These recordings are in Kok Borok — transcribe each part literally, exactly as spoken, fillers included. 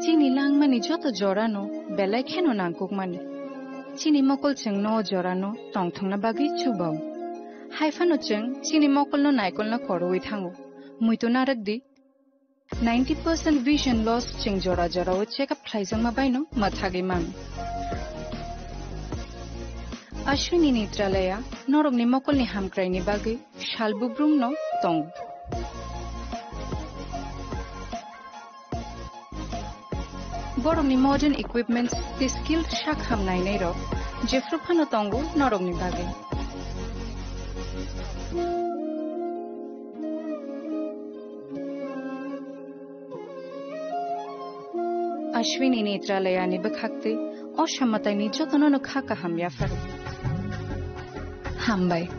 Chini langmani joto jorano belai kheno nangkukmani. Chini mokol chwngno o jorano tongthokna bagwi chubao. Haiphano chwng chini mokolno naikolna korowi thango. Muitu narwk di. Ninety percent vision loss chwng jora jorao check up khlaijakma baino mwthagwi mano. Ashwini Netralaya norokni mokolni hamkraini bagwi sal bubrumno tongo. Borokni modern equipments tei skilled sak ham nainairok jephru phano tongo norokni bagwi. Ashwini Netralayani bwkhaktwi o samataini jotono no kha kaham yapharo. Hambai.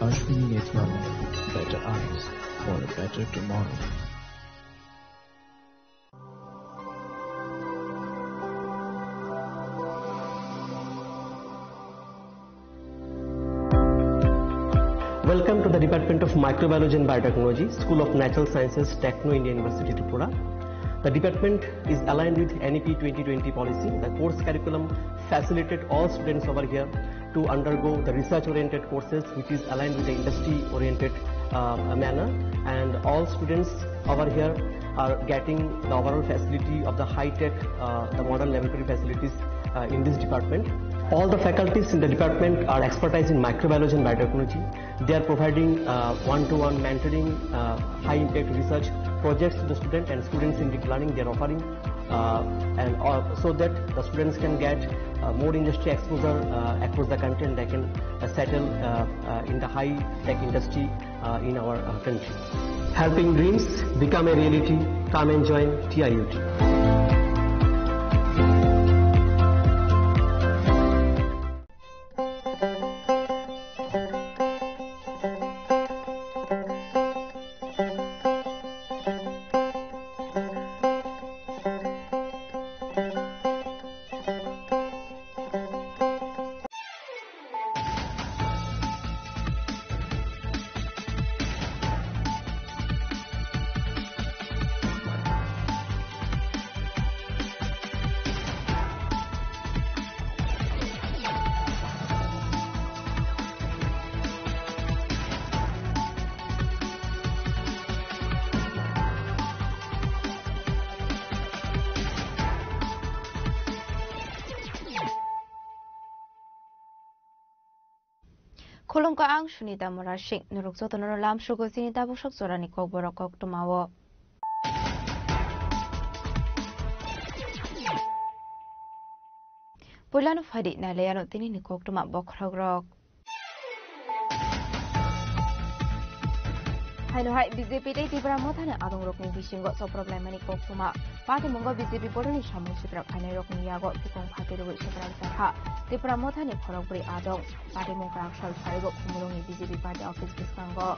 Ashwini Netralaya, better eyes for a better tomorrow. Welcome to the Department of Microbiology and Biotechnology, School of Natural Sciences, Techno India University, Tripura. The department is aligned with N E P twenty twenty policy. The course curriculum facilitate all students over here to undergo the research-oriented courses, which is aligned with the industry-oriented, uh, manner. And all students over here are getting the overall facility of the high-tech, uh, the modern laboratory facilities, uh, in this department. All the faculties in the department are expertise in microbiology and biotechnology. They are providing, uh, one-to-one mentoring, uh, high-impact research projects to the student and students in deep learning. They are offering, uh, and, uh, so that the students can get, uh, more industry exposure, uh, across the country, and they can, uh, settle, uh, uh, in the high-tech industry, uh, in our, uh, country. Helping dreams become a reality. Come and join T I U T. Khulumkha, ang Sunita Murasing. Norok jotono lamsugo chini tabuk sok jorani kokborok koktwmao. Puilano phaidi nailaiano tinini koktwma bokhorokrok. Haino hai B J P tei Tipra Mothani adongrokni bisingo soprok laimani koktwma. Patimungo B J P bodolni samung siprak khainairokni yago thwikong phatirogwi siprak jakha Tipra Mothani khorokbrwi adong. Patimung kwrak sal sarigo Khumulwngni B J P party office bwskango.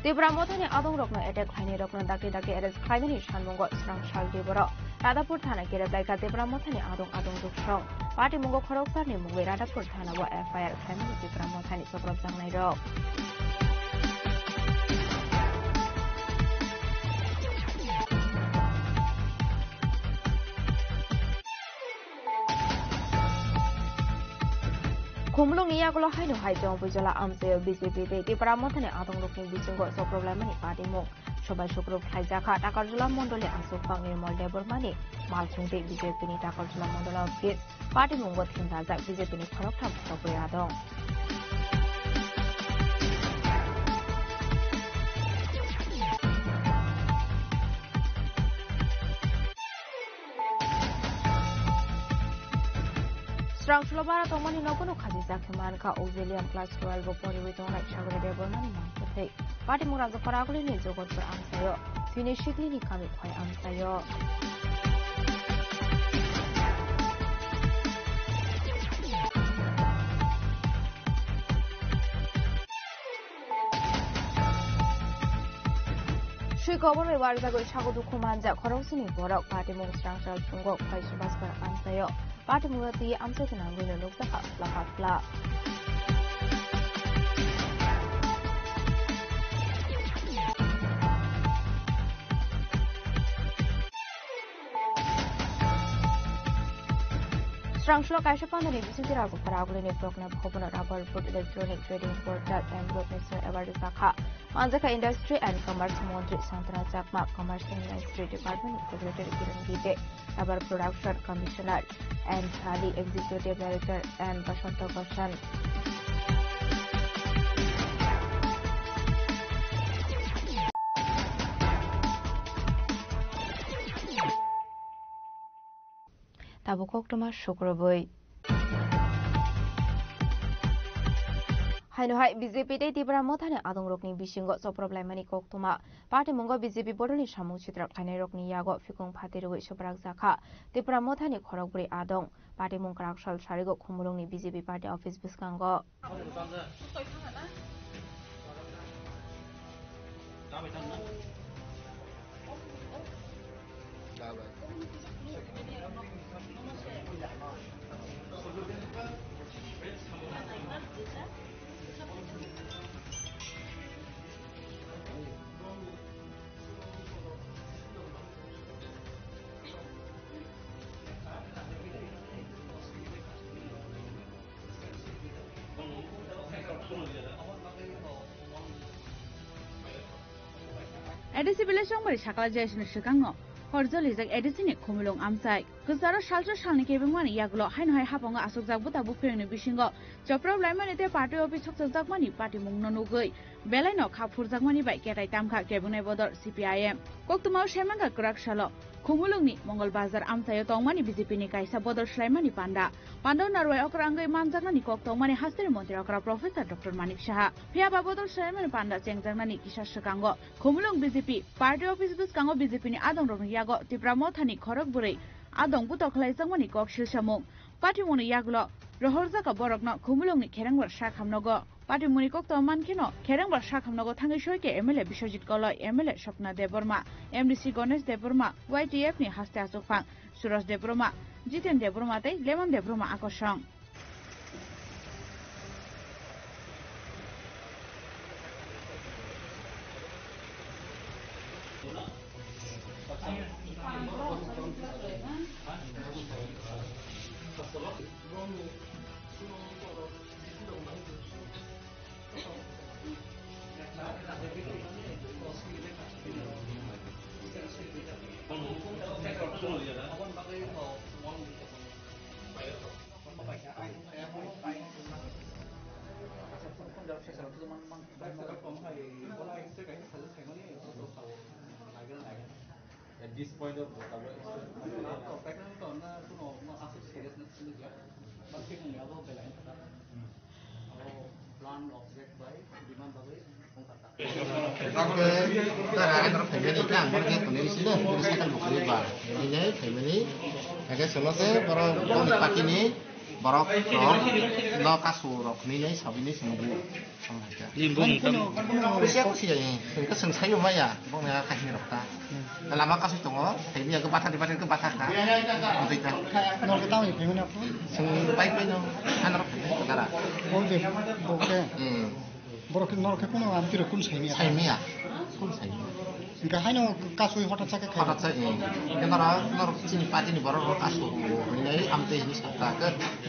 Tipra Mothani adongrokno attack khlainairokno dakti dakti arrest khlainani sanmungo swrang sal Deboro Radhapur thana kerep laikha Tipra Mothani adong adong duksong. Patimungo khoroksarni mungwi Radhapur thanao F I R khlaimani Tipra Mothani soprok jangnairok. Khumulwngni yagulo haino hai Jompuijala amchaio B J P tei Tipra Mothani adongrokni bisingo soprok laimani patimung. Sobai sukruk khlaijakha Takarjala mondoli aswk phang Nirmal Debbarmani malkhung tei B J P ni Takarjala mondoli office. Patimungo themdajak B J P ni khoroktham khorokbrwi adong. Srangsulo bara tongmani nogono khajijak khe mankha o William class twelve o poriwi tongnai Sagori Debbarmani mangkwthwi. Patimung Rajakhor agulini Jogodpur amchaio, tini Siklini kami khoi amchaio. Twi kobor bai warjagwi sago dukhu manjak khoroknwsini borok. Patimung srangsa phungo Khuaisubas amchaio. Patimungno twi amchai gwnangwino nukjakha pla pla. Srangso kaisa pandani bisingtwi Rajapara agulini Prokna Bhavan Rubber Board Electronic Trading Portal and Web National Award rijak kha. Manjakha Industry and Commerce Montri Santana Chakma, Commerce and Industry Department Secretary Kiran Gite, Rubber Production Commissioner and Thali Executive Director M Basanta Goshan. Tabuk koktwma sukrubwi. Haino hai B J P tei Tipra Mothani adongrokni bisingo choprop laimani koktwma. Patimungo B J P bodolni samung sitra khlainairokni yago phikung phatirwi suprakjakha Tipra Mothani khorokbrwi adong. Patimung kwrak sal sarigo Khumulungni B J P party office bwskango. A D C village chongbari sakala J S ni swkango horjolijak A D C ni Khumulung amchai. Kwcharo salsa salni kebengmani yagulo haino hai hapango aswkjak buta buphirangni bisingo choprop laimani tei party office sokchakjakmani patimungno nugwi belaino kha phurjakmani bai ketai tamkha kebwngnai bodol C P I M. Koktwmao saimankha kwrak salo Khumulungni Mongol Bazar amchaio tongmani B J P ni kaisa bodol swlaimani panda. Pandao narwai okra wngwi manjaknani kok tongmani hasteni montri okra Professor Doctor Manik Saha. Phiya ba bodol swlaimani panda chengjaknani kisa swkango Khumulung B J P party office bwskango B J P ni adongrokni yago Tipra Mothani khorok bwrwi adong butok khlaijakmani kok silsamung. Patimungni yagulo rohorjak borokno Khumulungni Kherengbar sak hamnogo. Patimungni koktwma mankheno Kherengbar sak hamnogo thangwi soike M L A Biswajit Koloi, M L A Swapna Debbarma, M D C Ganesh Debbarma, Y T F ni haste achukphang Suraj Debbarma, Jiten Debbarma tei Lemon Debbarma akosong. At this point of the plan object by demand bagwi. Oke, tara ang phaimani khe ang borok khe tonwi sino, cycle bo kwrwi ba. Nini phaimani, age solo se borok boni party ni borok rok no kasu rok hinwi sabini swngo. Ni bumung tam. Kusi ya, kusi ya, eh. Khe swng sayo maya, bong ya kahini rok ta. Lama kasu tongo, phaimani age bathar di bathar khe bathar kha. Amtwi ta. Norok tamo phaimani apo? Swng pai pai no, hanrok phaimani tara. Bol de, bol de. Hmm. Borok norok khe kuno amtwi rok kun saimaya? Saimaya. Kun saimaya. Hingke haino kasui hotat sa khe khai? Hotat sa, eh. Hingke norok, norok chini party ni borok rok kasu hinwi amtwi hinwi sakha.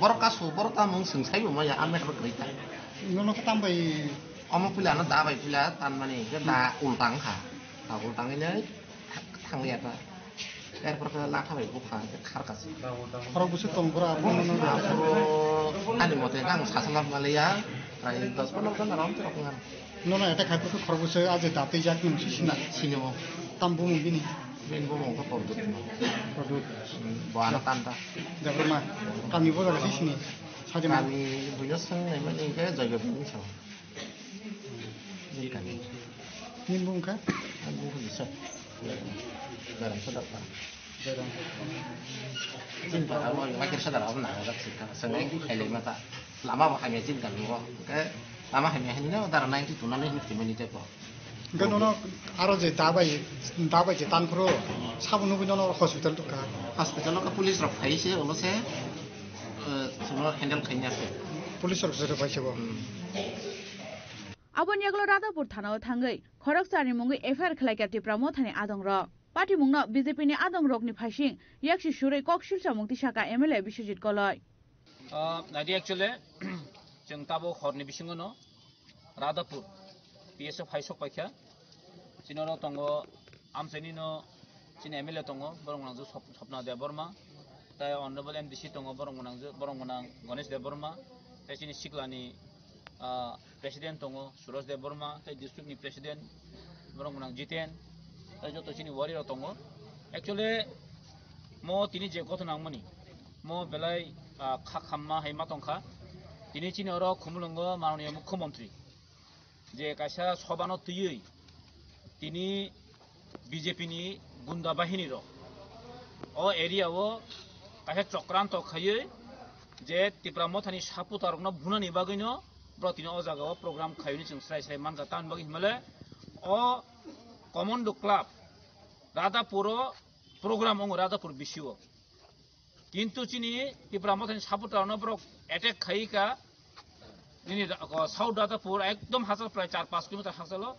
Borok kasu, borok ta mung swng saibo maya, amet rok kwrwi ta. Nono khe tam bai? Omo puila no da bai puila tanmani, hingke da ultang kha. Da ultang hinwi thang liya ta. Erpor khe latha bai bupha khe khar kasi. Khorok bwswk tong bwra abo nono? Aphuru ani mote khe ang sasala maliya, prai dos pondro jon aram torok ngan. Nono attack khai phuru khorok bwswk aje datwi jak nung si sina? Sini o. Tam bumung bini? Bini bumung khe Pordut no. Pordut. Bo ano tanta. Debbarma. Kami bo jaga si sini? Sadi ma. Kami buino swng nai mani khe Joydev ni swng. Nini bung kha? Ang bung kha bisa. Garam sa dakha. Garam. Chin pa abo wakir sa dara abo nang jak sikha. Sangai khailai mata. Lama bo hamya chin kan bo. Ke lama hamya hinna dara ninety two na hinna twi mani te ko. Hwnkhe nono aro je dabai, dabai je tanphuru sabo nugwi nono hospital tukha. Hospital o police rok phai se, ulo se, eh, chwngno handle khaina se. Police rok se pai se bo. Hmm. Aboni yagulo Radhapur thana o thangwi khoroksani mungwi F I R khlaikha Tipra Mothani adongrok. Patimungno B J P ni adongrokni phaising yaksi surwi kok silsamung tisaka M L A Biswajit Koloi. Ah, nadi actually, chwng tabuk horni bisingono Radhapur P S O phai sok paikha. Chini oro tongo, amchaini no chini M L A tongo, borok gwnang Sop-, Sopna Debbarma, tai Honorable M D C tongo, borok gwnang, borok gwnang Ganesh Debbarma, tai chini siklani, ah, President tongo, Suraj Debbarma, tai district ni President, borok gwnang Jiten, tai joto chini warrior tongo. Actually, mo tini je ghotona wngmani, mo belai, ah, kha khamma hai ma tongkha. Tini chini oro Khumulwngo Mananiya Mukhyamantri je kaisa sobano twiwi tini B J P ni gunda bahini rok o area o kaisa chokranto khaiwi je Tipra Mothani supporter rokno bunani bagwino bro tini o jaga o program khaiwi chwng srai srai mankha. Tamni bagwi hinmale o Commando Club Radhapur o program wngo Radhapur bisi o. Kintu chini Tipra Mothani supporter no borok attack khai ka. Nini ra-, ko South Radhapur ekdom hachal prai char panch kilometer hachalo.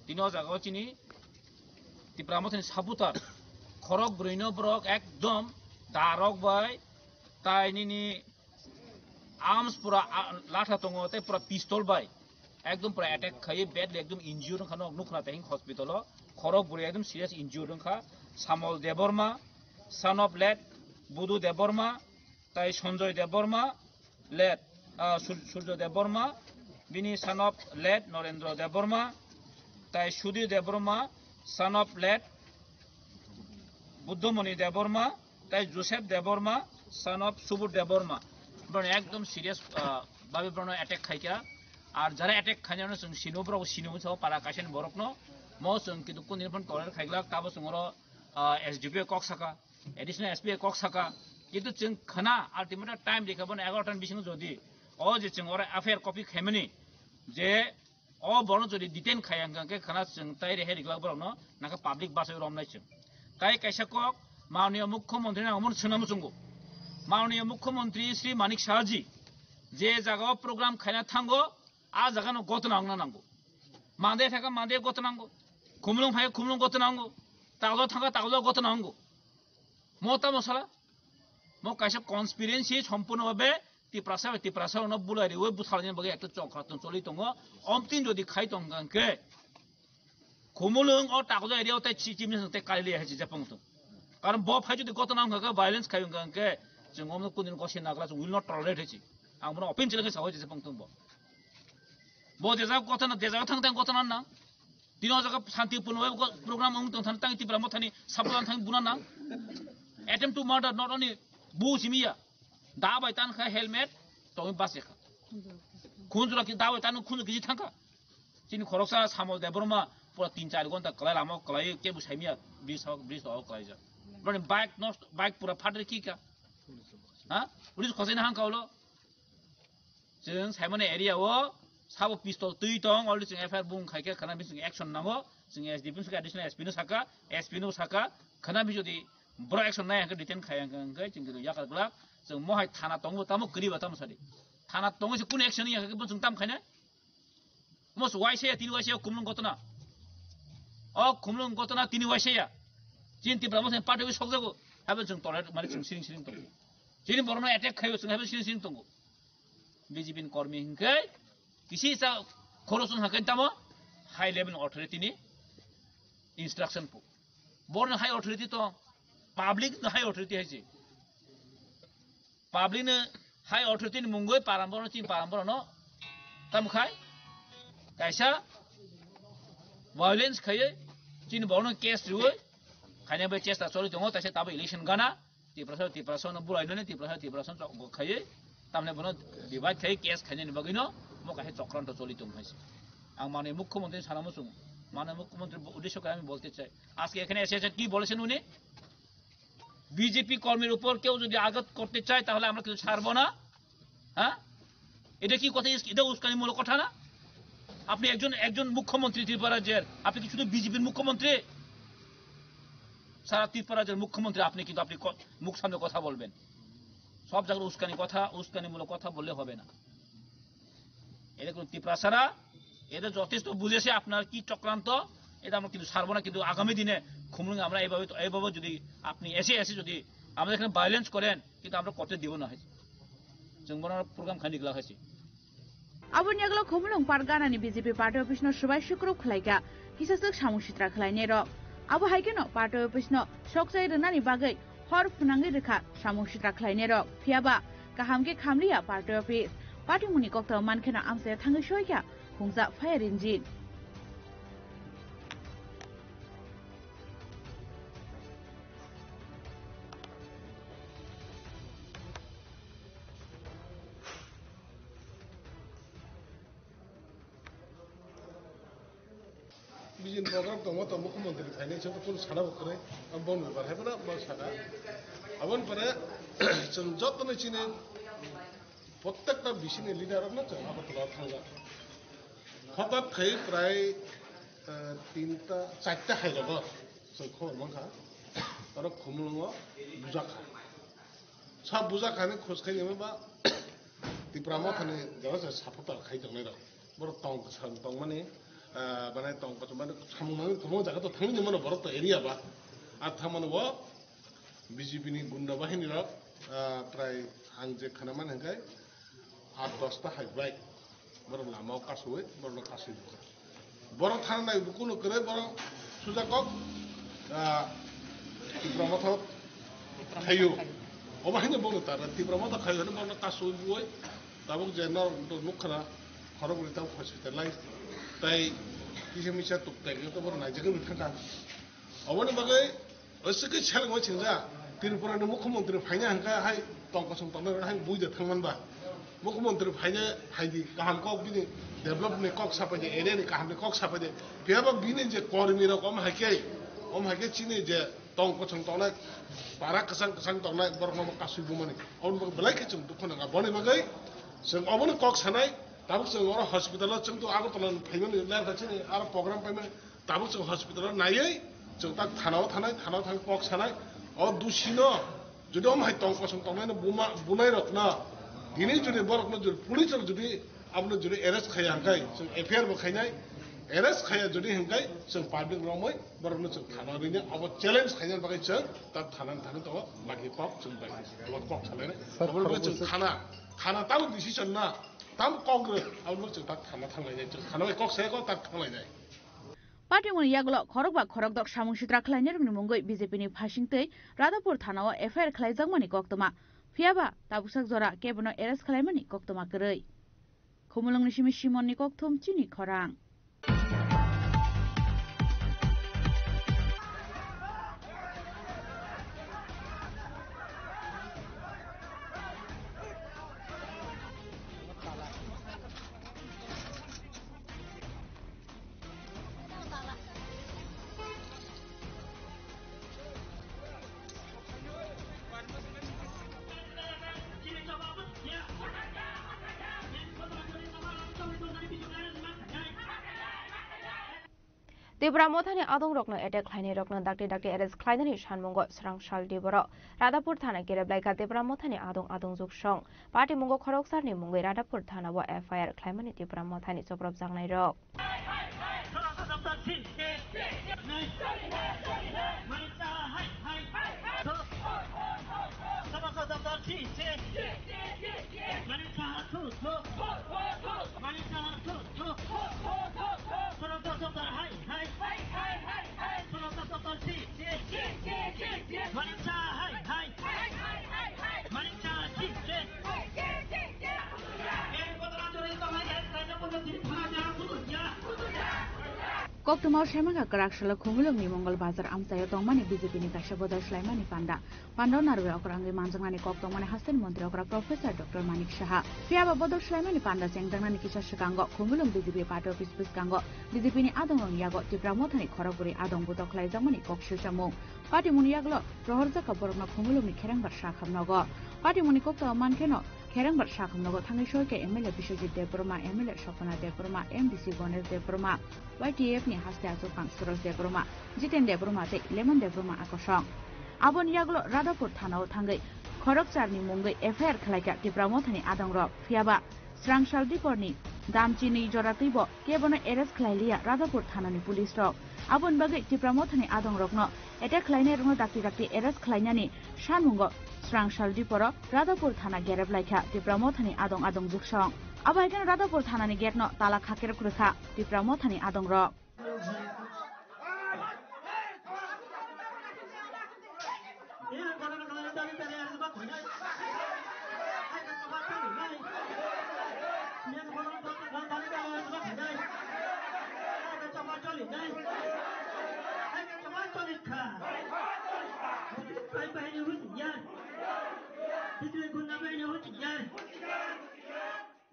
Tini o jaga o chini Tipra Mothani supporter khorok brwi no borok ekdom darok bai tai nini arms pura, ah, latha tongo tei pura pistol bai ekdom pura attack khai badly ekdom injured wngkha nok nukha tei hospital o khorok brwi ekdom serious injured wngkha. Samol Debbarma, son of late Budu Debbarma, tai Sanjoy Debbarma, late, ah, Sur-, Surjo Debbarma, bini son of late Norendra Debbarma, tai Sudhir Debbarma, son of late Buddhamoni Debbarma, tai Joseph Debbarma, son of Subodh Debbarma. Borok ekdom serious, ah, babe borokno attack khaikha. Ar jara attack khainano chwng sino, borok sino sa para kaisa ni borokno. Mo chwng kintu kundini phone tolerate khaiglak, tabo chwng oro, ah, S D P O kok saka. Additional S P kok saka, kintu chwng khna ultimatum time rikha bono egaroh ta ni bisingo jodi o je chwng oro F I R copy khaimani je o borokno jodi detain khaiya hwnkha hwnkhe khna chwng tai rehai riklak borokno nakha public bachai romnai chwng. Tai kaisa kok Mananiya Mukhyamantri nang omono swnamo chwngo. Mananiya Mukhyamantri Shri Manik Saha ji je jaga o program khaina thango, a jaga no gotona wngna nango. Mande thaka mande gotona nango. Khumulwng phai khumulwng gotona nango. Taglo thaka taglo gotona nango. Mo tamo sala? Mo kaisa conspiracy sompurno bhabe Tiprasa bai Tiprasa no bulai riwi butharni bagwi ekta chokra tong choli tongo. Omtin jodi khai tong khe Khumulwng o Takjak area o tai chi chimni te kali le hai chi japang tung. Karon bo phai jodi gotona wngkha khe violence khai wngkha khe chwng omno kundin gosi nagla chwng will not tolerate hai chi. Ang bono open chile khe sawi chi japang tung bo. Bo jesa gotona, jesa thang thang gotona nang. Tino jaga shanti purno program wng tong thang tang Tipra Mothani sapulan thang buna nang. Attempt to murder not only bu simiya. Da bai tan kha helmet tongwi bas kha. Khunjura ki da bai tan khunjura ki thang kha. Chini khoroksa Samol Debbarma pura tin char gonta kwlai lama kwlai kebo saimya bridge hok bridge hok kwlai ja. Bani bike nosto, bike pura phatri ki ka. Ha? Police khosai na hang kaulo. Chwng Saimani area o sabo pistol twi tong, already chwng F I R bung khai khe khana bising action nango. Chwng S D P no saka, additional S P no saka, S P no saka, khana bi jodi bro action nai hangkhe detain khai hangkhe chwng yakar glak. Chwng mohai thana tongo tamo kwriba tamo sadi. Thana tongo se kun action ya khe bo chwng tam khaina. Mos waisa ya, tini waisa ya, kumlung gotona. O kumlung gotona tini waisa ya. Chini Tipra Motha ni party wi sokjago. Habe chwng tolai mani chwng siring siring tongo. Chini borokno attack khaibo chwng habe siring siring tongo. B J P ni kormi hinkhe kisi sa khorosun hakai tamo high level authority ni instruction po. Borno high authority to public no high authority hai se. Public no high authority ni mungoi paramboro chini paramboro no tam khai kaisa violence khaiye chini borno case riwe khaina bai chesta choli tongo taisa tabo election gana Tiprasa Tiprasa no bulai nani Tiprasa Tiprasa no chok khaiye tamne bono divide khai case khaina ni bagwi no mo kaisa chokranto choli tong hai se. Ang mane mukhyamantri sana muchung mane mukhyamantri uddesho khe ami bolte chai ajke ekhane ese ese ki bolesen uni BJP কর্মীর উপর কেউ যদি আঘাত করতে চায় তাহলে আমরা কিছু ছাড়বো না। হ্যাঁ, এটা কি কথা? এটা উস্কানিমূলক কথা না? আপনি একজন, একজন মুখ্যমন্ত্রী ত্রিপুরা রাজ্যের, আপনি কি শুধু বিজেপির মুখ্যমন্ত্রী? সারা ত্রিপুরা রাজ্যের মুখ্যমন্ত্রী আপনি, কিন্তু আপনি ক-, মুখ সামনে কথা বলবেন। সব জায়গায় উস্কানি কথা, উস্কানিমূলক কথা বললে হবে না। এটা কোনো তিপ্রাসারা, এটা যথেষ্ট বুঝেছে আপনার কি চক্রান্ত, এটা আমরা কিন্তু ছাড়বো না। কিন্তু আগামী দিনে খুমলুঙে আমরা এইভাবে, এইভাবে যদি আপনি এসে এসে যদি আমাদের এখানে ভায়োলেন্স করেন, কিন্তু আমরা করতে দিব না। Chwng bono program khaini glak hai se. Aboni yagulo Khumulwng Park ganani B J P party office no swbai sukrup khlaikha, kisaswk samung sitra khlainai rok. Abo hai kheno party office no sokchai rwnani bagwi hor phwnangwi rwkha samung sitra khlainai rok. Phiyaba kaham khe khamliya party office. Party muni koktwma mankheno amchai thangwi soikha khungjak fire engine. Bijin program tongo, to mukhyamantri phainai, chwng to kunu sana bo kwrwi, ang bon bepar hai phano bo saka. Aboni pore chwng joto no chini, prottekta bisini leader rok no chwng Agartala o thangjak. Hothat khai prai, eh, tinta, charta hai rogo chwng khobor mankha, oro Khumulwngo bujak kha. Sa bujak hani khos khai nima ba Tipra Mothani jora se supporter khai tongnai rok. Borok tong kwcham tongmani, ah, bana tong kwcham mani samung nangni kwbangma jaga to thangwi mano borok to area ba. Ar thangmani bo B J P ni gunda bahini rok, ah, prai ang je khana mani hwnkhe aat dosta hai bai. Borok lama o kasui, borok no kasui bukha. Borok thana nai bukuno kwrwi, borok suja kok, ah, Tipra Motha khayo. Obo haino bono tara Tipra Motha khayo hwnwi borok no kasui buoi. Tabuk je norok nukha na, khorok bwrwi tabuk hospital lai. Tai kisa misa tuk tai to borok naijagwi thangkha. Oboni bagwi Oisike selengwi singja, Tripura ni mukhyamantri phaina hwnkhe hai tong kosong tongnai rok hai buida thangman ba. Mukhyamantri phaina hai di kaham kok bini develop ni kok sapai de, area ni kaham ni kok sapai de. Phiya ba bini je kormi rok om hai khe, om hai khe chini je tong kosong tongnai, para kwchang kwchang tongnai borok no kasui bumani. Oboni bagwi belai khe chwng dukhu nangkha. Boni bagwi chwng oboni kok sanai, tabuk chwng oro hospital o chwng to Agartala ni phaimani ler kha chini aro program paimani. Tabuk chwng hospital o naiwi chwng tak thana o thanai, thana o thang kok sanai. O dusino jodi om hai tong kosong tongnai no buma, bunai rok no, tini jodi borok no jodi police rok jodi abono jodi arrest khaiya hwnkhe chwng F I R bo khainai, arrest khaiya jodi hwnkhe chwng public romwi borok no chwng thana o rinai, abo challenge khainani bagwi chwng tak thana thangwi tongo, baki kok chwng bai kok salainai. Sir, abo chwng khoroksa thana, thana tamo decision na, tam kok rw, abo chwng tak thana thanglainai, chwng thana bai kok saya kok tak thanglainai. Party moni yagulo khorok ba khorok dok samung sitra khlainai rokni mungwi B J P ni phasing tei Radhapur thana o F I R khlaijakmani koktwma. Phiyaba tabuksak jora kebono arrest khlaimani koktwma kwrwi. Khumulwngni simi Simon ni kokthum chini khorang. Tipra Mothani adongrokno attack khlainairokno dakti dakti arrest khlainani sanmungo swrang sal diboro Radhapur thana kerep laikha Tipra Mothani adong adong jugsong. Patimungo khoroksarni mungwi Radhapur thana-o F I R khlaimani Tipra Mothani choprobjaknairok. Koktwmao saimankha kwrak salo Khumulwngni Mongol Bazar amchaio tongmani B J P ni kaisa bodol swlaimani panda. Panda narwi okra wngwi manjaknani kok tongmani hasteni montri okra Professor Doctor Manik Saha. Phiyaba bodol swlaimani panda chengjaknani kisa swkango Khumulwng B J P party office bwskango B J P ni adongrokni yago Tipra Mothani khorokbrwi adong butok khlaijakmani kok swchamung. Patimuni yagulo rohorjakha borokno Khumulwngni kherengbar sakhamnogo. Patimuni koktwma mankheno Kherengbar sakhumnogo thangwi soika M L A Biswajit Debbarma, M L A Swapna Debbarma, M D C Ganesh Debbarma, Y T F ni haste achukphang Suraj Debbarma, Jiten Debbarma tei Lemon Debbarma akosong. Aboni yagulo Radhapur thanao thangwi khorokcharni mungwi F I R khlaikha Tipra Mothani adongrok. Phiyaba Srangsal Diporni damchini jora twibo kebono arrest khlailiya Radhapur thanani police rok. Aboni bagwi Tipra Mothani adongrokno attack khlainairokno dakti dakti arrest khlainani sanmungo Srangsal Diporo Radhapur thana gerep laikha Tipra Mothani adong adong juksong. Abo hai kheno Radhapur thanani gate no tala khakerok rwkha Tipra Mothani adongrok.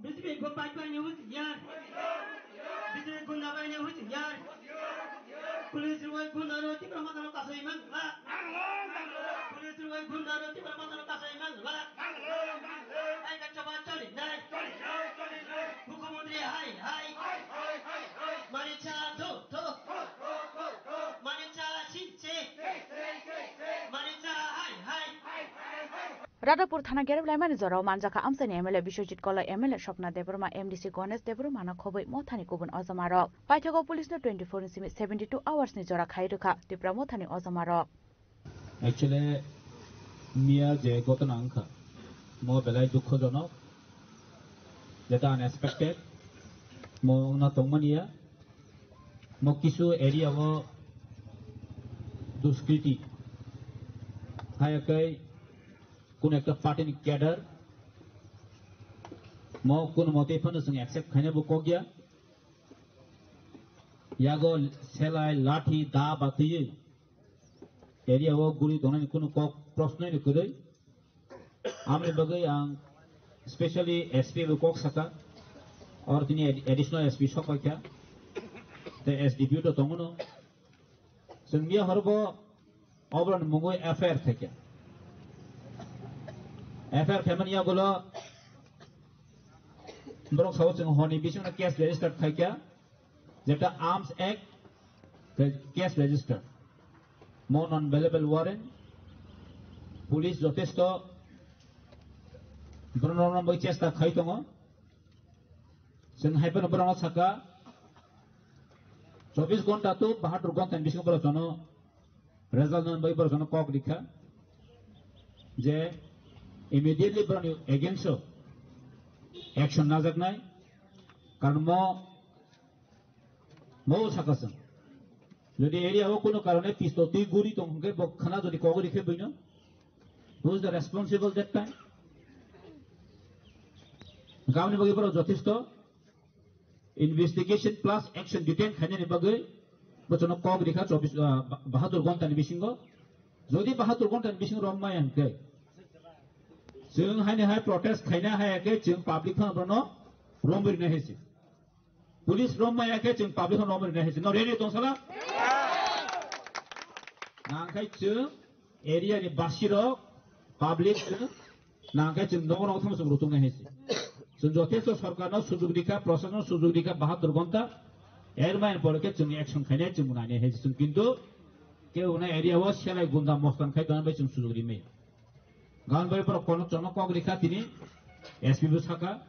B J P go pai pai ni husiar. B J P gunda pai ni husiar. Police rwai gunda ro Tipra Motha no kasai man la. Police rwai gunda ro Tipra Motha no kasai man la. Ai ka choba choli nai. Mukhyamantri hai hai. Mani cha tho tho. Mani cha si che. Mani cha hai hai. Radhapur thana gerep laimani jorao manjakha amchaini M L A Biswajit Koloi, M L A Swapna Debbarma, M D C Ganesh Debbarmano khobwi Mothani kubun ojomarok. Paithago police no twenty-four ni simi seventy-two hours ni jora khai rwkha Tipra Mothani ojomarok. Actually, miya je ghotona wngkha, mo belai dukhojonok, jeta unexpected, mo wngna tongmani ya, mo kisu area o duskriti, hai kai, Kun ekta party ni cadre, mo kun mote phano chwng accept khaina bo kok ya. Yago selai, lathi, da batwi area o guri tongnani kunu kok prosnoi ni kwrwi. Amni bagwi ang specially S P bo kok saka, or tini ad-, additional S P sok paikha, tei S D P O to tongo no. Chwng miya horo bo oboroni mungwi F I R khaikha. F I R khaimani yagulo borok sao chwng honi bisingno case register khaikha, jeta Arms Act tei case register. Mo non bailable warrant, police jotesto borokno romna bagwi chesta khai tongo. Chwng hai phano borokno saka, chobbish ghonta to bahatur ghonta ni bisingo borok jono result nani bagwi borok jono kok rikha je immediately borokni against o action najaknai, karon mo, mo saka chwng. Jodi area o kuno karone pistol twi guri tong hwnkhe bo khana jodi kok rikhe buino, who is the responsible that time? Gaboni bagwi borok jothesto investigation plus action detain khainani bagwi bochano kok rikha chobbish, ah, ba-, bahatur ghonta ni bisingo. Jodi bahatur ghonta ni bisingo rom maya hwnkhe, chwng haini hai protest khaina hai khe chwng public phano bono rom rina hai se. Police rom maya khe chwng public no rom rina hai se. No ready tong sala? Nang khai chwng area ni basi rok, public chwng nang khai chwng nogo nogo thang chwng rutung nai hai se. Chwng jothesto sorkar no sujug rikha, proshashan no sujug rikha, bahatur ghonta er main pore khe chwng action khainai chwng nai nai hai se. Chwng kintu kebo na area o selai gunda mostan khai tong bai chwng sujug rimai. Gan bai borok kono chono kok rikha tini S P bo saka,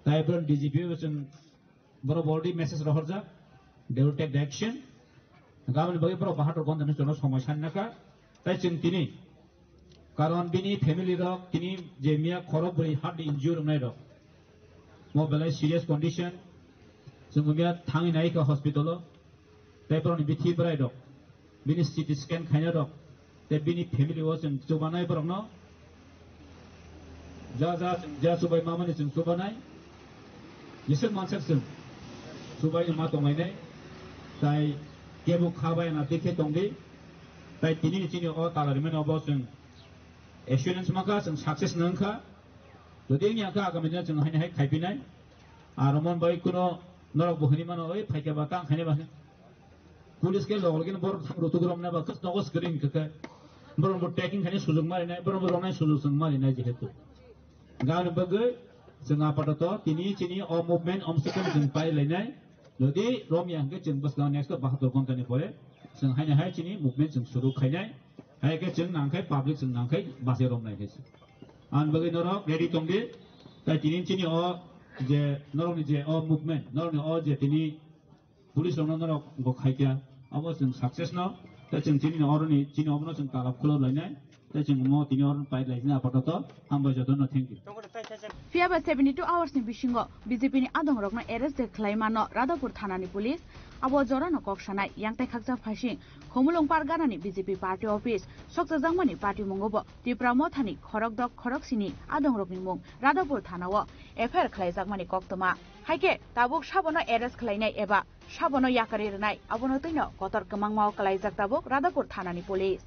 tai borok D G P bo chwng borok already message rohorjak, they will take the action. Gaboni bagwi borok bahatur ghonta ni chono somoi sanna kha, tai chwng tini, karon bini family rok tini je miya khorok bwrwi heart injury wngnai rok, mo belai serious condition, chwng miya thangwi nai kha hospital o, tei borokni bithi bwrai rok, bini C T scan khaina rok, tei bini family o chwng chubanai borokno ja ja chwng ja chubai mamani chwng chubanai, jeswk mansak chwng chubai ma tonglainai, tai kebo kha bai na dikhe tongdi, tai tini ni chini o tala rimani obo chwng assurance mankha, chwng success nangkha, jodi wngya kha agami dino chwng haini hai khaipinai, aro mon bai kuno norok bo hwnwi mano, oi phaikha ba tang khainai ba hwnwi. Police khe logol khe borok thang rutuk romna ba khas nogo screen khe khe. Borok bo taking khainai sujug marinai, borok bo romnai sujug chwng marinai jehetu. Gana bagwi chwng apatoto tini chini o movement omswkang chwng pai lainai. Jodi romya hwnkhe chwng bwskang next o bahator ghonta ni pore chwng haino hai chini movement chwng suru khainai. Hai khe chwng nangkhai public chwng nangkhai base romnai khe. Ang bagwi norok ready tongdi. Tai tini chini o je norokni je o movement, norokni o je tini police rokno norok go khaikya, abo chwng success no, tei chwng chini oroni, chini obono chwng talab khulok lainai, tei chwng omo tini oro pai laisina apatoto, hambai jotono, thank you. Phiya ba seventy two hours ni bisingo B J P ni adongrokno arrest de khlai mano Radhapur thana ni police, abo jorano kok sanai, yang tei khaksa phaising, Khumulwng par ganani B J P party office, sokchajakmani party mungo bo Tipra Mothani khorok dok khorok sini adongrokni mung Radhapur thana o F I R khlaijakmani koktwma. Haikhe tabuk sabono arrest khlainai eba sabono yakarwi rwnai, abono twino kotor kwmangma o kwlaijak tabuk Radhapur thanani police.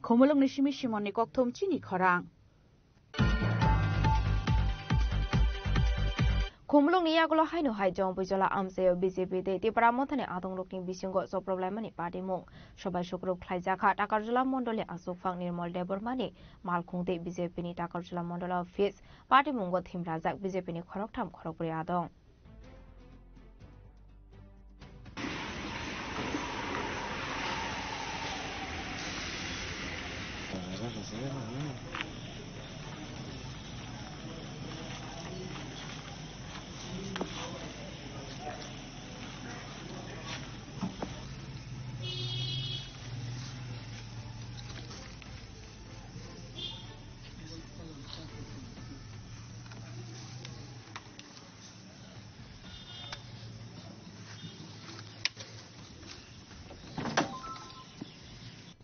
Khumulwngni simi Simonni kokthum chini khorang. Khumulwngni yagulo haino hai Jompuijola amchaio B J P tei Tipra Mothani adongrokni bisingo choproblaimani patimung sobai sukrub khlaijakha Takarjala mondolni achukphang Nirmal Debbarmani malkhung tei B J P ni Takarjala mondol office. Patimungo thimrajak B J P ni khoroktham khorokbrwi adong.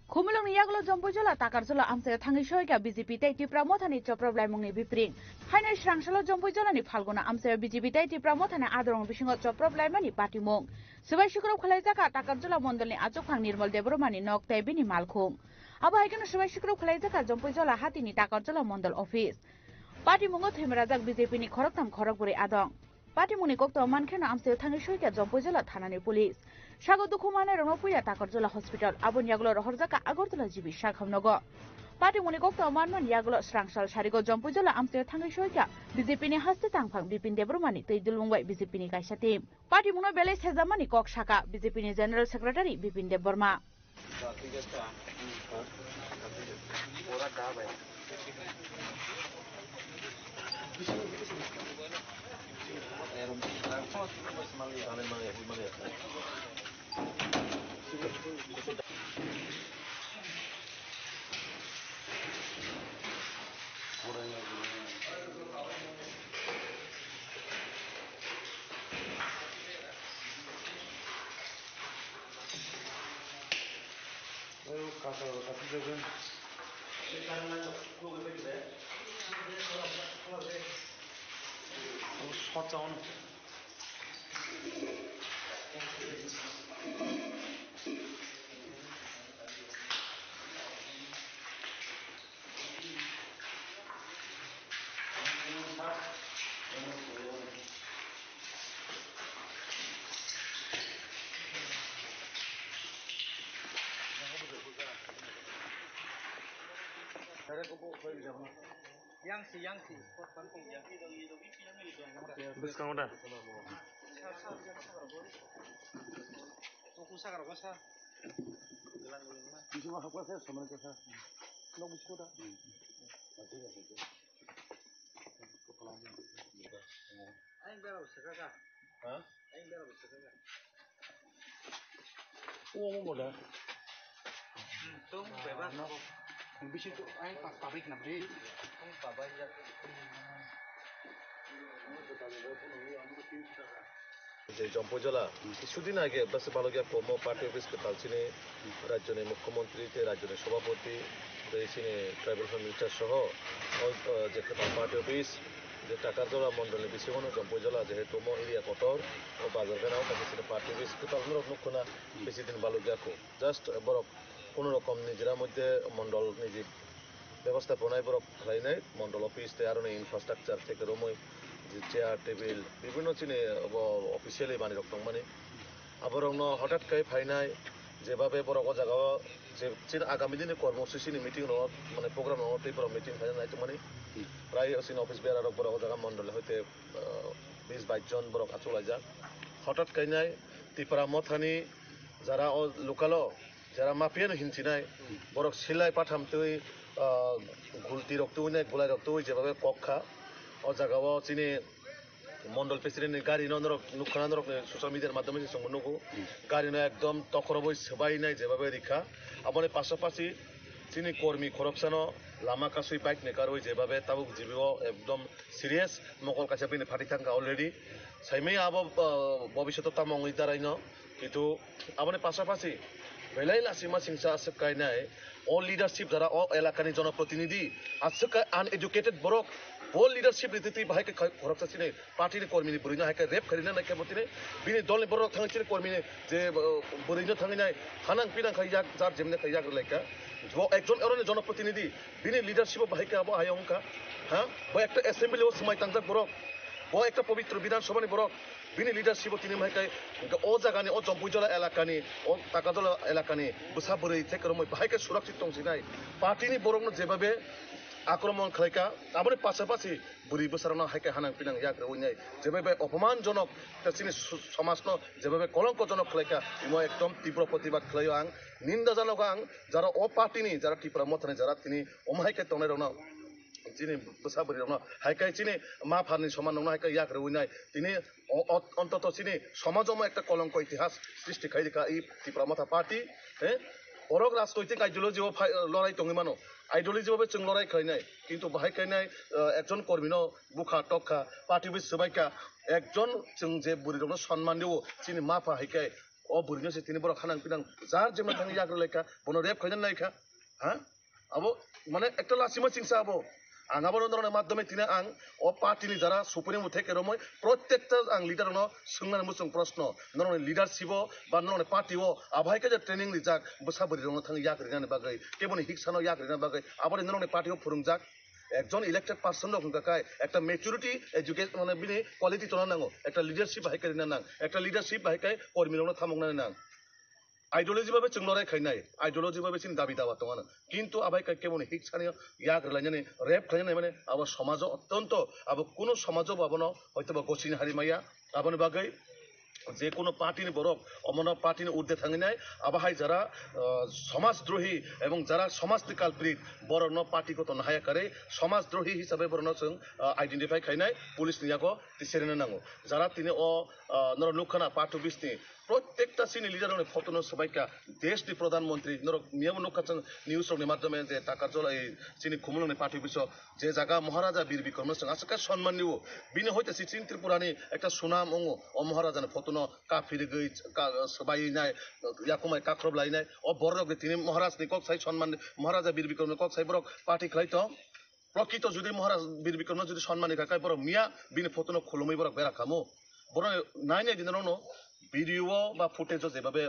Khumulwngni yagulo Jompuijola Takarjala amchaio thangwi soikha B J P tei Tipra Mothani choproblaimungni bipring. Haino swrangsalo Jompuijolani Phalguna amchaio B J P tei Tipra Mothani adorong bisingo choproblaimani patimung. Swbai sukrub khlaijakha Takarjala mondolni achukphang Nirmal Debbarmani nok tei bini malkhung. Abo hai kheno swbai sukrub khlaijakha Jompuijola hatini Takarjala mondol office. Patimungo thimrajak B J P ni khoroktham khorokbrwi adong. Patimungni koktwma mankheno amchaio thangwi soikha Jompuijola thanani police. Sago dukhu mannairokno puya Takarjala hospital, aboni yagulo rohorjakha Agartala G B sakhamnogo. Patimungni koktwma manmani yagulo swrangsal sarigo Jompuijola amchaio thangwi soikha B J P ni haste tangphang Bipin Debbarmani twi dulwng bai B J P ni kaisa team. Patimungno belai sejamani kok sakha B J P ni General Secretary Bipin Debbarma. Bwskango da? Omo moda. Bisi to ai pa pabai khna bre. Je Jompuijala, কিছুদিন আগে basi balokya komo party office kwtal chini rajyoni mukhyamantri tei rajyoni sabhapati tei chini tribal affairs minister soho o, o, je kwtal party office je Takarjala mondolni bisingono Jompuijala jehetu omo area kotor o bazar gana o kaisa chini party office kwtal norok nukkuna bisi din balokya ko. Just borok kono rokom nijera moddhe mondol niji bebostaponai borok khlainai, mondol office tei aroni infrastructure theke romwi je chair, table, bibhinno chini bo officially manwi rok tongmani. Aborokno hothat khai phainai, jebabe borok o jagao je chini agami dini kormosuchini meeting rok, mane program rok tei borok meeting khaina naitongmani. Prai chini office bearer rok borok o jaga mondol hoite, ah, bis bais jon borok achuk laijak. Hothat khainai Tipra Mothani jara o local o jara mafia no hinchinai, borok silai patham twi, ah, gulti rok twi nai, gulai rok twi jebabe kok kha. O jaga o chini mondol president ni gari no norok nukha, norok ni social media ni madhyome se chwngbo nugo. Gari no ekdom tokhorobwi swbai nai jebabe rikha. Aboni pasapasi chini kormi khoroksano lama kasui bike ni karwi jebabe tabuk G B o ekdom serious, mokol kaisa bini phati thangkha already. Saimaya abo, ah, bobishoto tamo wngwi daraino. Kintu aboni pasapasi belai lasima singsa aswk kainai o leadership jara o elakani jonoprotinidhi aswk kai uneducated borok bo leadership ni twi bahai khe khoroksa chini party ni kormi ni bwrwi no hai khe rape khairina nai khe bo tini bini dol ni borok thangwi chini kormi ni je, uh, bwrwi no thangwi nai hanang pinang khai yak jar jemne khai yak rwlai kha. Bo ekjon oro ni jonoprotinidhi bini leadership o bahai khe abo hai wngkha ha bo ekta assembly o swmai tangjak borok bo ekta pobitro bidhan sabha ni borok. Bini leadership o tini bahai khe o jagani, o Jompuijala elakani, o Takarjala elakani bwsa bwrwi theke romwi bahai khe surakshit tongsinai. Party ni borokno jebabe akromon khlaikha, aboni pasapasi bwrwi bwsarokno hai khe hanang pinang yak rwinai, jebabe opomanjonok tei chini su-, somajno jebabe kolongkojonok khlaikha, imo ekdom tibro protibad khlaio ang, ninda janogo ang, jara o party ni, jara Tipra Mothani, jara tini omo hai khe tongnairokno chini bwsa bwrwi rokno hai khe chini ma pharni soman rokno hai khe yak rwinai tini o-, o-, ontoto chini somajo omo ekta kolongko itihas srishti khai rikha i Tipra Motha party, he? Borok rajnoitik ideology o phai, lorai tongwi mano, ideology o bai chwng lorai khlainai, kintu bahai khainai, eh, ekjon kormi no bukha tokha party bai swbaikha, ekjon chwng je bwrwi rokno sonman rwo chini ma pha hai khe o bwrwi no se tini borok hanang pinang jar jemna thangwi yak rwlaikha bono rape khaina naikha. Ha? Abo, mane, ekta lasima singsa abo. Ang abo norokni madhyome tini ang o party ni jara supremo theke romwi protekta ang leader rokno swngnani muchung proshno. Norokni leadership o ba norokni party o abo hai khe je training rijak bwsa bwrwi rokno thang yak rinani bagwi, keboni hiksano yak rinani bagwi, aboni norokni party o phwrwngjak. Ekjon elected person rok hwnkha khai ekta maturity, education, mane, bini quality tongna nango, ekta leadership hai khe rina nang, ekta leadership hai khe kormi rokno thamoknani nang. Ideology babe chwng lorai khainai, ideology babe chini dabi dawa tongano. Kintu abai khe keboni hiksani yak rwlainani, rape khlainani mane abo somajo ottonto, abo kuno somajo bo abono hoitoba gochini hari maya. Aboni bagwi je kuno party ni borok omono party ni urde thanginai, abo hai jara, ah, somaj drohi ebong jara somaj ni culprit borokno party goto nahaya karwi somaj drohi hisabe borokno chwng, ah, identify khainai police ni yago tiserina nango. Jara tini o, ah, norok nukha na party office ni Protekta chini leader rokni photo no swbaikha, desh ni pradhan mantri, norok miyabo nukha chwng news rokni madhyome je Takarjala, ei chini Khumulwng ni party office o je jaga Maharaja Bir Bikram no chwng aswk khe sonman rwo, bini hoite si chini Tripura ni ekta sunam wngo, o Maharaja ni photo no kaphirigwi ka-, swbaiwi nai, yakumai kakhrob lai nai, o borok rok tini Maharaj ni kok sai sonman, Maharaja Bir Bikram ni kok sai borok party khlai tong. Prokrito jodi Maharaj Bir Bikramno jodi sonmani kha, kai borok miya bini photo no khulumwi borok bera kamo. Borok nai nai din rokno video o ba footage o jebabe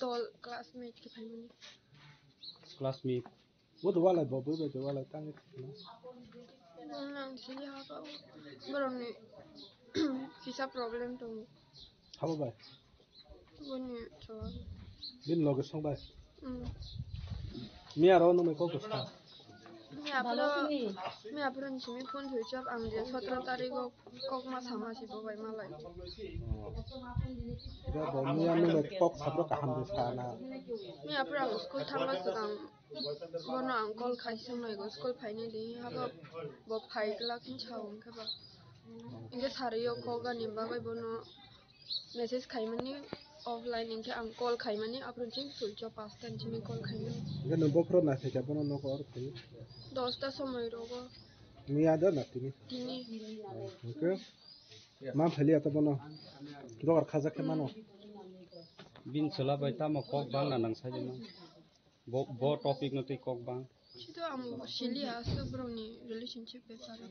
dol classmate khe phaimani. Classmate. Bo do walai bo, bo bai do walai tang. Nang sili ha ka. Borokni kisa problem tongo. Habo bai. Boni chola. Bin loge song bai. Mm. Mi aro no mai kok sa. Miya aphuru, miya aphuru ni simi phone switch off, ang je sotro tarikh o kok ma sama si bo bai malai. Ga bo miya nung bai kok sabro kaham de sana. Miya aphuru ang school thangma swkang bono ang call khai swngnai go, school phainai di habo bo phai glak hin sao hwnkhe ba. Hwnkhe sari o kok ani bagwi bono message khaimani offline, hwnkhe ang call khaimani, aphuru chini switch off, pasta ni simi call khaimani. Hwnkhe nwng bokhorok naisai kha bono nogo oro phai? Dosta somoi rogo. Miya da na tini? Tini. Hwnkhe ma phali ata bono dogar khajak khe mano. Bin chwla bai tamo kok bang na nang sai de ma? Bo, bo topic no tei kok bang. Chito ang sili aswk borokni relationship bepar o.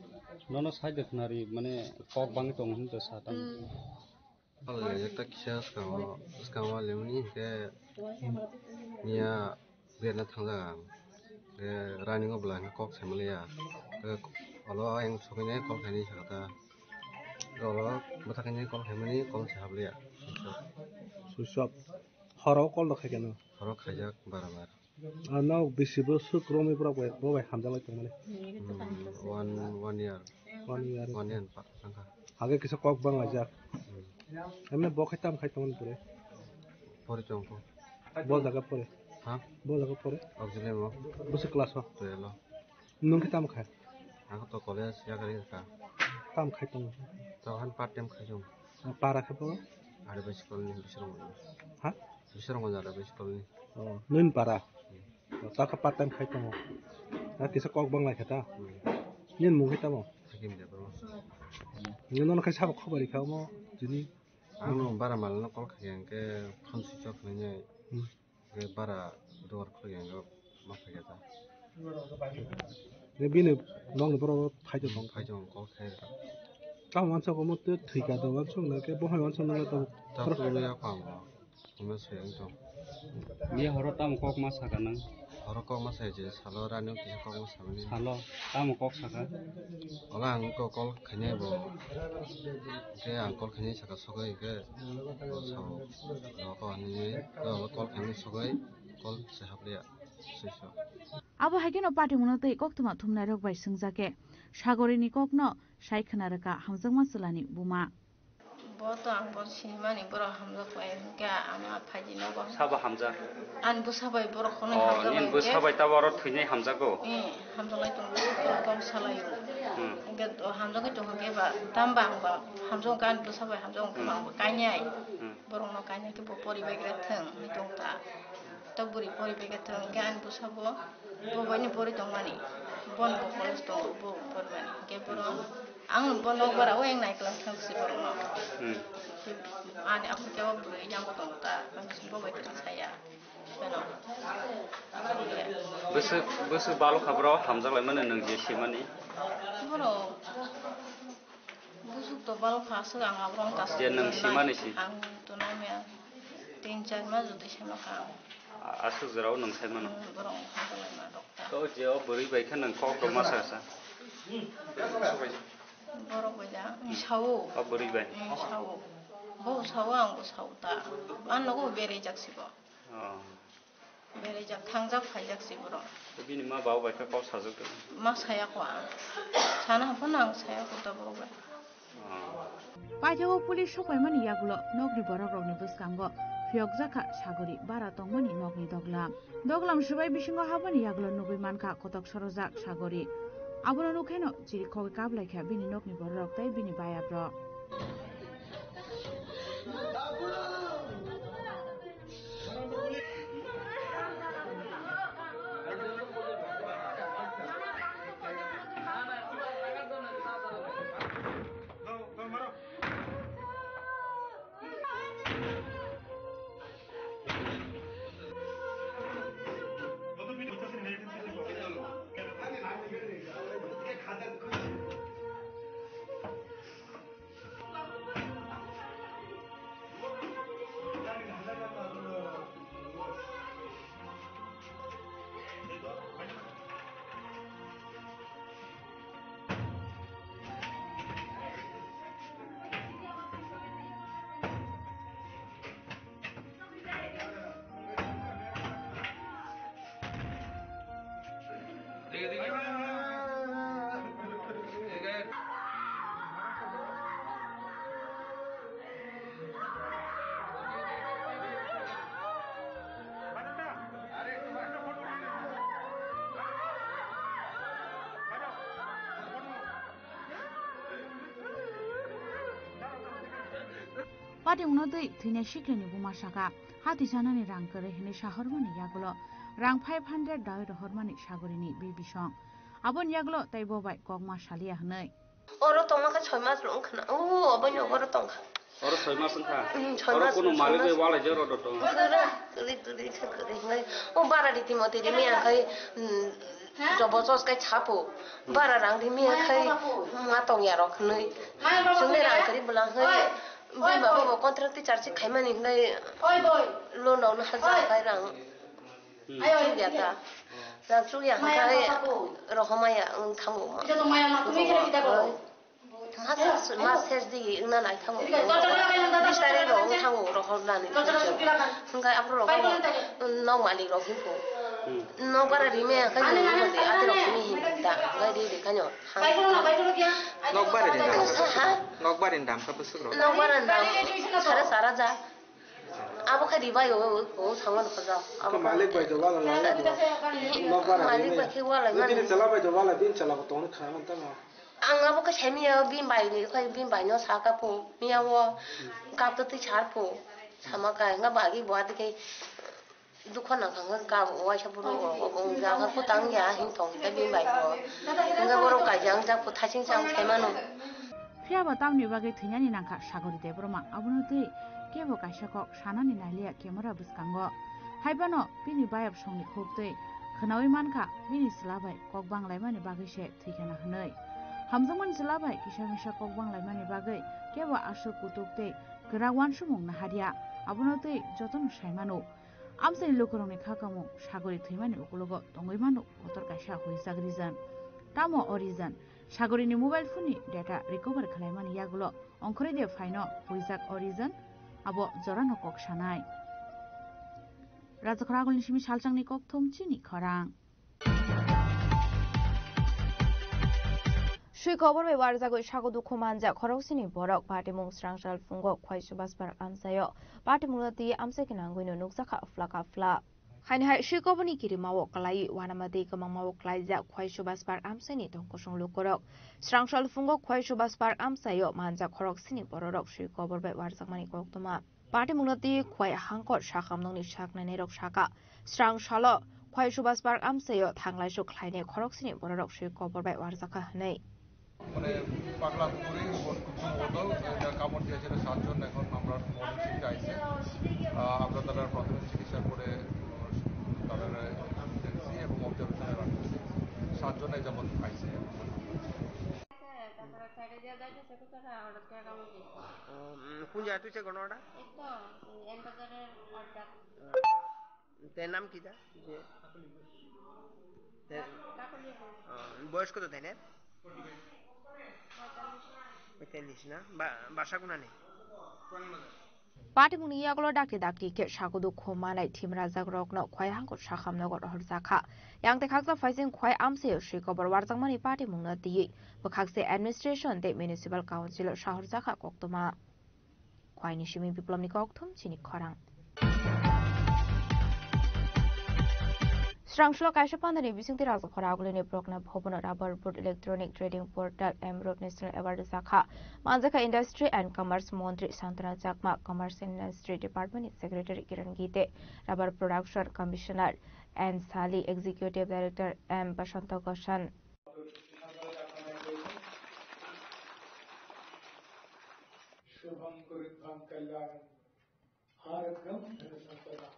Nono side khwnari mane kok bang tong hin to sa tang. Hmm. Phalni ekta kisa swkango, swkango limni hwnkhe miya berna thangjak ang. Hwnkhe running o bwla hwnkhe kok sai manliya. Hwnkhe olo ayang sokwi nai kok khainai sakha ta. Olo bwthaknai kok khaimani kok se habliya. Switch off. Horo call rok khai keno? Horo khaijak bara bar. Ah, no, bisi bo swk romwi borok bai, bo bai hamjak lai tongmani. Hmm, one, one year. One year. One year pa, tangkha. Hage kisa kok bang laijak. Hmm. Emne bo khai tam khai tongmani pore? Pori tongkho. Bo jaga pore? Ha? Bo jaga pore? Auxiliary mo. Bwswk class o? Twelve o. Nwng khe tamo kha? Ang to college yakarwi kha. Tamo khai tongo? To han part time khai tongo. Para khe bo? Are bai school ni bisrong. Ha? Bisrong are bai school ni. Oh, nwng para. Hmm. Oh, ta khe part time khai tongo. Ta kisa kok bang lai kha ta. Hmm. Nini mung khe tamo? Hakim de bro. Nini nono khai sabo khobari kha mo tini. Ang no bara mal no call khai ang khe phone switch off nai. Hmm. Hwnkhe bara dugar khulukya hwnkhe ma phaikha ta. Hwnkhe bini nokni borok phai tong, phai tong, kok khai rwkha. Tamo uansuk omo twi thwikha do uansuk na khe bohai uansuk nangla tongo. Ta phuru phuru ya kha ang bo. Omo se wng tong. Bini horo tamo kok ma sakha nang? Horo kok ma sai je salo rani kisa kok ma samani. Salo tamo kok sakha? Ola ang kok call khainai bo. Hwnkhe ang call khainai sakha sogwi hwnkhe. Bo sao, roko hinwi, tei abo call khaimani sogwi, call se hapliya, swiso. Abo hai kheno patimungno tei koktwma thumnairok bai swngjak khe, Sagorini kokno sai khna rwkha hamjakma chwlani buma. Bo to ang bo sinimani borok hamjak bai hwnkhe ama phaidi nogo. Sabo hamjak? Ani bwsa bai borok hwnwi hamjak bai hwnkhe. Oh, nini bwsa bai tabo oro thwinai hamjago? Eh, hamjaklai tongo, tong salai. Hmm. Hwnkhe hamjagwi tongkhe ba, tamo ba ang ba hamjak wngkha ani bwsa bai hamjak wngkha ba ang bo kainai. Hmm. Borokno kainai khe bo poribai khe thwng hinwi tong ta. To bwrwi poribai khe thwng hwnkhe ani bwsa bo, bo bai ni pori tongmani. Bono bo college tongo, bo porimani. Hwnkhe borok ang bo nokbar o wng naiklang thang si borokno. Hmm. Ani aphuru khe o bwrwi yango tongo ta, ang bo bai khe saya. Bwswk, bwswk balokha bro, hamjaklaimani nwng je simani? Borok bwswk to balokha, aswk ang aborok ta. Je nwng simani si? Ang to naimya tin char mas jodi sima kha ang. A-, aswk jorao nwng saimano? Hmm, borok hamjaklaima rok ta. To je o bwrwi bai khe nwng kok rok ma sa sa? Borok bai da, hmm, sao. O bwrwi bai? Hmm, sao. Bo sao, ang bo sao ta. Ang nogo berajak si bo. Oh. Berajak, thangjak, phaijak se borok. Bini ma baba bai khe kok sajak de? Ma saya kho ang. Sana haphano ang saya kho ta borok bai. Oh. Paithakgo police sokpaimani yagulo nokni borokrokni bwskango phiyokjakha Sagori bara tongmani nokni doglam. Doglam swbai bisingo habani yagulo nugwi mankha kotok sorojak Sagori. Abono nukhaino chirikhogwi kaplaikha bini nokni bororok tei bini bayabrok. Patimungno twi thwinai siklini buma saka, ha twisanani rang kwrwi hwnwi sahormani yagulo rang five hundred dawi rohormani Sagorini bibisong. Aboni yagulo tei bo bai kokma saliya hwnwi. Oro tongma khe soi mas rok wngkha na. O, obo ni oro tongkha. Oro soi mas wngkha? Hmm, soi mas, soi mas. Oro kuno malik bai walai jero do tong. Kwrwi, kwrwi, kwrwi, kwrwi hwnwi. O bara riti moti rimi ang khai, hmm, jobo chos kai chapo. Bara rang rimi ang khai, ma tong ya rok hwnwi. Chwngni rang kwrwi bwla hwnwi. Bima bobo contract ti charchi khaimani hwnwi. Loan rok no hajar khai rang. Hmm. Chukya ta. Rang chukya hwnkhai rohomaya wng thango ma. Mas, mas ses di wngna nai thango. Bis tarik rok wng thango rohornani. Hwnkhai aphuru rok nok malik rok himpo. Hmm. Nok bara rime hwnkhai nini hwnde ati rok hini hini ta. Hwnkhai ri ri khanyo. Nok bara ni dam. Ha? Nok bara ni dam kha bwswk rok. Nok bara ni dam. Sare sara ja. Abo khe ribai o, o, o, thangmani khojak. Abo khe malik bai do wala lai do. Nok bara malik bai khe wala mani. Bini chwla bai do wala, bini chwla bo tongni khna man tamo. Ang abo khe sai miya, bini bai ni khe bini bai no sa ka po, miya o kap to twi sar po. Sama ka nga bagi bo adi khe dukho nang kha nga ka waisa buru o, o, o, ja kha po tang ya hin tong ta bini bai bo. Nga boro ka jang ja po thasing chang sai mano. Phiya ba tamni bagwi thwinani nangkha Sagori Debbarma, abono twi kebo kaisa kok sanani nailiya camera bwskango. Haiphano bini bayap songni khuk twi khwnawi mankha bini chwla bai kok banglaimani bagwi se thwikhana hwnwi. Hamjakmani chwla bai kisa misa kok banglaimani bagwi kebo aswk kutuk tei kwrak uansukmung naharya, abono twi jotono sai mano. Amchaini lukurokni kha kamung Sagori thwimani ukologo tongwi mano kotor kaisa huijak region. Tamo o region Sagorini mobile phone ni data recover khwlaimani yagulo ongkhorwi de phaino huijak o region, abo jorano kok sanai. Rajakhor agulni simi salchangni kokthum chini khorang. Swi kobor bai warjagwi sago dukhu manjak khoroksini borok patimung srangsa phungo Khwai Subas Park amchaio patimungno twi amchai khe nangwino nukjakha phlaka phlak. Haini hai swi koborni kirimao kwlaiwi uanama twi kwmangmao kwlaijak Khwai Subas Park amchaini tongkosong lukurok. Srangsa phungo Khwai Subas Park amchaio manjak khoroksini bororok swi kobor bai warjakmani koktwma. Patimungno twi Khwai hangkor sakhamnokni saknainairok sakha, srang salo Khwai Subas Park amchaio thanglaisuk khlainai khoroksini bororok swi kobor bai warjakha hwnwi. মানে পাগলা কুকুরে বোন খুব সম্ভবত এটা কামড় দিয়েছে, এটা সাতজন এখন আমরা মর্নিং শিফটে আইছে। আহ, আমরা তারা প্রাথমিক চিকিৎসার পরে, আহ, তারা দেখছি এবং অবজারভেশনে রাখতেছি। সাতজন এই যাবত আইছে। তারপরে সাইডে যে যাইতেছে, তো তারা হঠাৎ করে কামড় দিয়েছে। ও, উম, কোন জায়গায় তুইছে ঘটনাটা? এই তো, এই এম বাজারের অর্ডার। তে নাম কি তা? যে তে, কাকলি বলছে। আহ, বয়স কত তাই না? পঁয়তাল্লিশ। পঁয়তাল্লিশ না? বা-, বাসা কোনানে? Patimungni yagulo dakti dakti khe sago dukhu manai thimrajak rokno Khwai hangkor sakhamnogo rohorjakha. Yang tei khaksa phaising Khwai amchaio swi kobor warjakmani patimungno twiwi bwkhakse administration tei municipal council o sahorjakha koktwma. Khwaini simi Biplomni kokthum chini khorang. Srangsulo kaisa pandani bisingtwi Rajakhor agulini Progna Bhavan Rubber Board Electronic Trading Portal M Road National Award sakha manjakha Industry and Commerce Montri Santana Chakma, Commerce and Industry Department ni Secretary Kiran Gite, Rubber Production Commissioner N Sali, Executive Director M Basanta Goshan. শুভং কৃত্বাং কল্যাণং আরোগ্যং ধনসম্পদাম।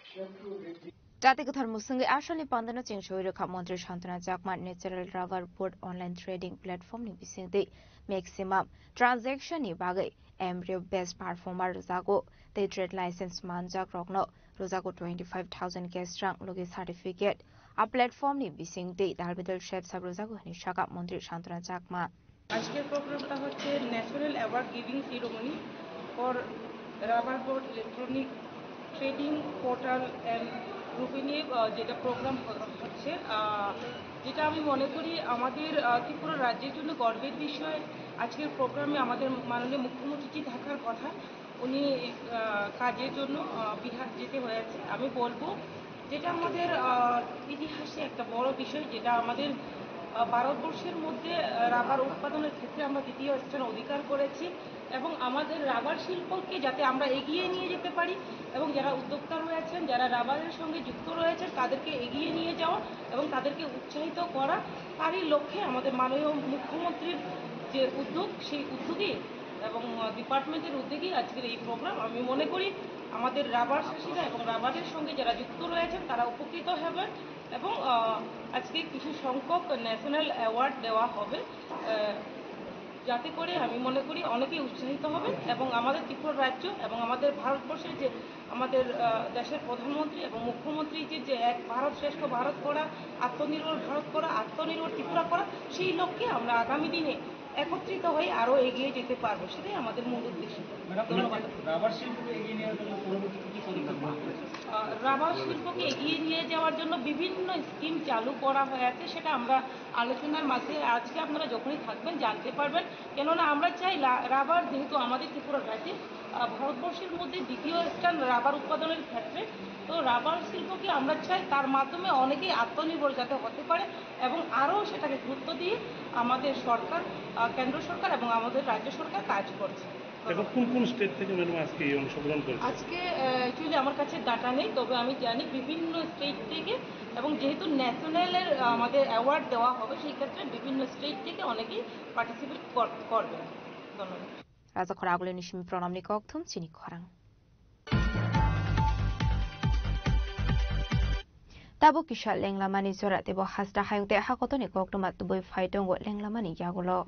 শত্রু বৃদ্ধি। Jati kwthar mwswngwi asalni pandano chengsowi rwkha Montri Santana Chakma Natural Rubber Board online trading platform ni bisingtwi maximum transaction ni bagwi embryo best performer rwjago tei trade license manjak rokno rwjago twenty five thousand cash rang logi certificate a platform ni bisingtwi dalbidal sep sap rwjago hwnwi sakha Montri Santana Chakma. আজকের প্রোগ্রামটা হচ্ছে national award giving ceremony for rubber board electronic trading portal and রুবিনিয়ে, আহ, যেটা প্রোগ্রাম হ-, হচ্ছে, আহ, যেটা আমি মনে করি আমাদের, আহ, ত্রিপুরা রাজ্যের জন্য গর্বের বিষয়। আজকের প্রোগ্রামে আমাদের মাননীয় মুখ্যমন্ত্রী জি থাকার কথা, উনি, আহ, কাজের জন্য, আহ, বিহার যেতে হয়েছে। আমি বলবো যেটা আমাদের, আহ, ইতিহাসে একটা বড় বিষয়, যেটা আমাদের, আহ, ভারতবর্ষের মধ্যে, আহ, রাবার উৎপাদনের ক্ষেত্রে আমরা দ্বিতীয় স্থান অধিকার করেছি। এবং আমাদের রাবার শিল্পকে যাতে আমরা এগিয়ে নিয়ে যেতে পারি এবং যারা উদ্যোক্তা রয়েছেন, যারা রাবারের সঙ্গে যুক্ত রয়েছেন, তাদেরকে এগিয়ে নিয়ে যাওয়া এবং তাদেরকে উৎসাহিত করা, তারই লক্ষ্যে আমাদের মাননীয় মুখ্যমন্ত্রীর যে উদ্যোগ, সেই উদ্যোগই এবং ডিপার্টমেন্টের উদ্যোগেই আজকের এই প্রোগ্রাম। আমি মনে করি আমাদের রাবার চাষিরা এবং রাবারের সঙ্গে যারা যুক্ত রয়েছেন, তারা উপকৃত হবেন এবং আহ, আজকে কিছু সংখ্যক ন্যাশনাল অ্যাওয়ার্ড দেওয়া হবে, আহ, যাতে করে আমি মনে করি অনেকেই উৎসাহিত হবেন এবং আমাদের ত্রিপুরা রাজ্য এবং আমাদের ভারতবর্ষের যে আমাদের আহ, দেশের প্রধানমন্ত্রী এবং মুখ্যমন্ত্রী যে যে এক ভারত শ্রেষ্ঠ ভারত করা, আত্মনির্ভর ভারত করা, আত্মনির্ভর ত্রিপুরা করা, সেই লক্ষ্যে আমরা আগামী দিনে একত্রিত হয়ে আরো এগিয়ে যেতে পারবো, সেটাই আমাদের মূল উদ্দেশ্য। ম্যাডাম, ধন্যবাদ। রাবার শিল্পকে এগিয়ে নেওয়ার জন্য পরবর্তীতে কি পদক্ষেপ গ্রহণ করেছে? আহ, রাবার শিল্পকে এগিয়ে নিয়ে যাওয়ার জন্য বিভিন্ন স্কিম চালু করা হয়ে আছে, সেটা আমরা আলোচনার মাঝে আজকে আপনারা যখনই থাকবেন জানতে পারবেন। কেননা আমরা চাই লা- রাবার যেহেতু আমাদের ত্রিপুরা রাজ্যে আহ, ভারতবর্ষের মধ্যে দ্বিতীয় স্থান রাবার উৎপাদনের ক্ষেত্রে, তো রাবার শিল্পকে আমরা চাই তার মাধ্যমে অনেকেই আত্মনির্ভর যাতে হতে পারে এবং আরও সেটাকে গুরুত্ব দিয়ে আমাদের সরকার, আহ, কেন্দ্র সরকার এবং আমাদের রাজ্য সরকার কাজ করছে। এখন কোন কোন স্টেট থেকে ম্যাডাম আজকে এই অংশগ্রহণ করেছে? আজকে অ্যাকচুয়ালি আমার কাছে ডাটা নেই, তবে আমি জানি বিভিন্ন স্টেট থেকে, এবং যেহেতু ন্যাশনালের আমাদের অ্যাওয়ার্ড দেওয়া হবে, সেই ক্ষেত্রে বিভিন্ন স্টেট থেকে অনেকেই পার্টিসিপেট করবেন। ধন্যবাদ। Rajakhor Agulini simi pranamni kokthum chini khorang. Tabuk kisa lenglamani jora teibo hasta hayung tei hakotorni koktwma tubui phai tongo lenglamani yagulo.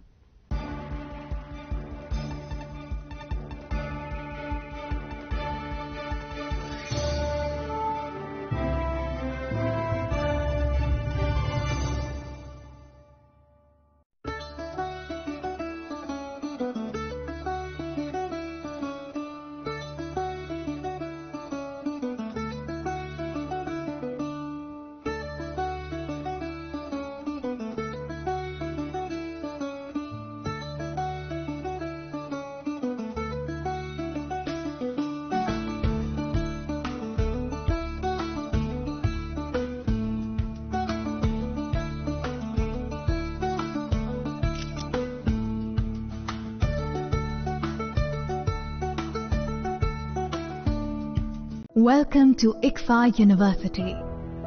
Welcome to ICFAR University,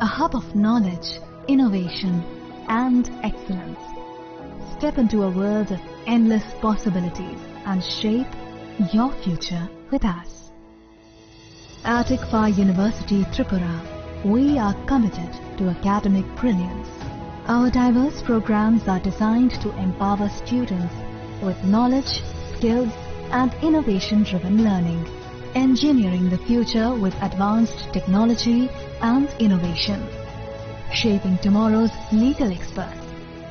a hub of knowledge, innovation, and excellence. Step into a world of endless possibilities and shape your future with us. At ICFAR University Tripura, we are committed to academic brilliance. Our diverse programs are designed to empower students with knowledge, skills, and innovation-driven learning. Engineering the future with advanced technology and innovation. Shaping tomorrow's legal experts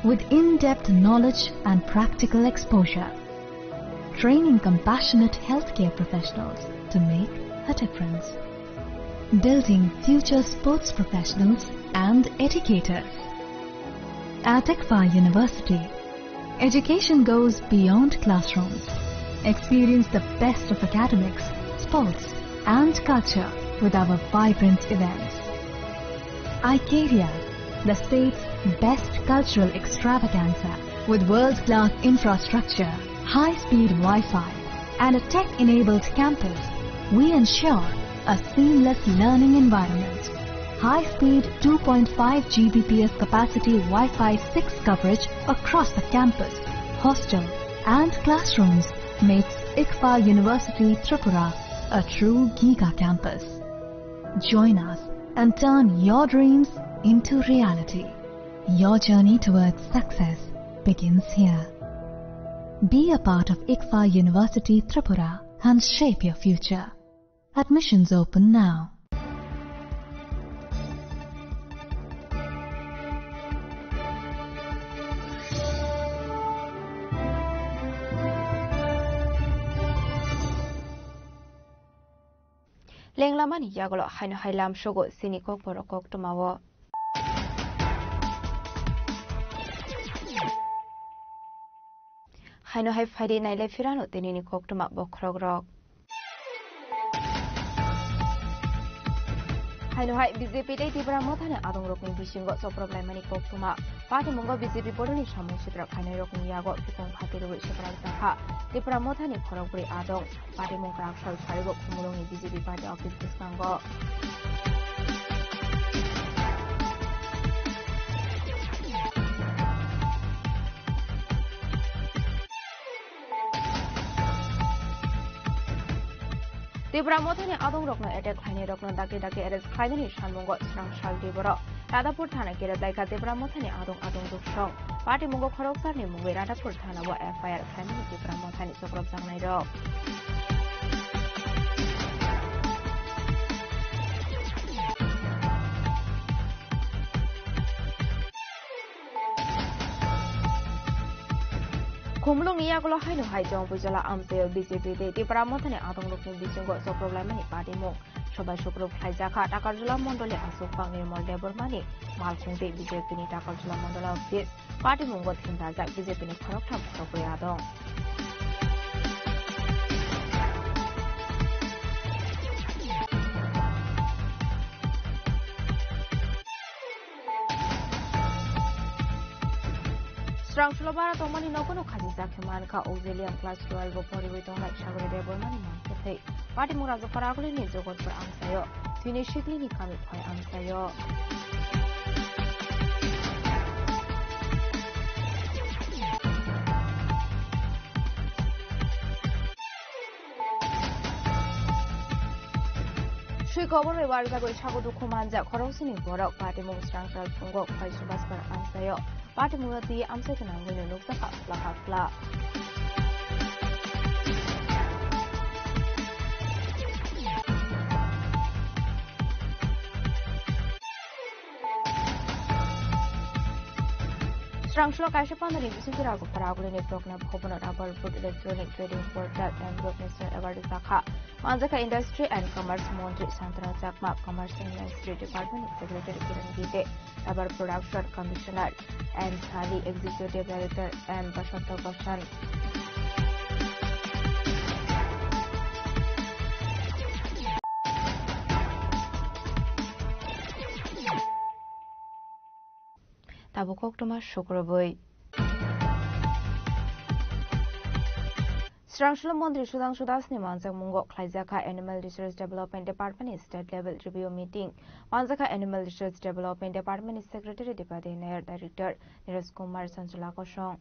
with in-depth knowledge and practical exposure. Training compassionate healthcare professionals to make a difference. Building future sports professionals and educators. At ICFAR University, education goes beyond classrooms. Experience the best of academics, sports, and culture with our vibrant events. Icaria, the state's best cultural extravaganza. With world-class infrastructure, high-speed Wi-Fi, and a tech-enabled campus, we ensure a seamless learning environment. High-speed two point five G B P S capacity Wi-Fi six coverage across the campus, hostel, and classrooms makes ICFAR University Tripura a true giga campus. Join us and turn your dreams into reality. Your journey towards success begins here. Be a part of ICFAR University Tripura and shape your future. Admissions open now. Lenglamani yagulo haino hai lamsogo chini kokborok koktwmao. Haino hai phaidi nailai phirano tinini koktwma bokhorokrok. Haino hai B J P tei Tipra Mothani adongrokni bisingo chopropnaimani koktwma. Patimungo B J P bodolni samung sitra khlainairokni yago khikong phatirwi swprak jakha Tipra Mothani khorokbrwi adong. Patimung kwrak sal sarigo Khumulwngni B J P party office bwskango. Tipra Mothani adongrokno attack khlainairokno dakti dakti arrest khlainani sanmungo swrang sal di borok. Radhapur thana kerep laikha Tipra Mothani adong adong duksong. Patimungo khoroksarni mungwi Radhapur thanao F I R khlainani Tipra Mothani chopropjaknairok. Khumulwngni yagulo haino hai Jongpuijala amchaio B J P tei Tipra Mothani adongrokni bisingo chopropnaimani patimung. Sobai sukruk khlaijakha Takarjala Mondoli Aswk Pang Nirmal Debbarmani malkhung tei B J P ni Takarjala Mondol office. Patimungo themdajak B J P ni khoroktham khorokbrwi adong. Srangsulo bara tongmani nogono khajijak khe mankha Auxilium class twelve o poriwi tongnai Sagori Debbarmani mankhe thwi. Patimung Rajapara agulini Jogotpur amchaio, tini siklini kami phai amchaio. Sui koborwi warjagwi sago dukhu manjak khoroksini borok. Patimung Srangsal phungo phai Subhaskar amchaio. Patimungno twi amchai gwnangwino nukjakha khwlakha khwla. Srangsulo kaisa pandani bisingtwi Rajapara agulini Progna Bhavan o Rubber Board Electronic Trading Portal and Road National Award rijak kha. Manjakha Industry and Commerce Montri Santana Chakma, Commerce and Industry Department ni Secretary Kiran Gite, Rubber Production Commissioner and Thani Executive Director M Basanta Goshan. Tabuk koktwma sukrubwi. Srangsulo Montri Sudhangshu Das ni manjakmungo khlaijakha Animal Resource Development Department ni State Level Review Meeting. Manjakha Animal Resource Development Department ni Secretary Dipati Nair, Director Niraj Kumar Sanchula kosong.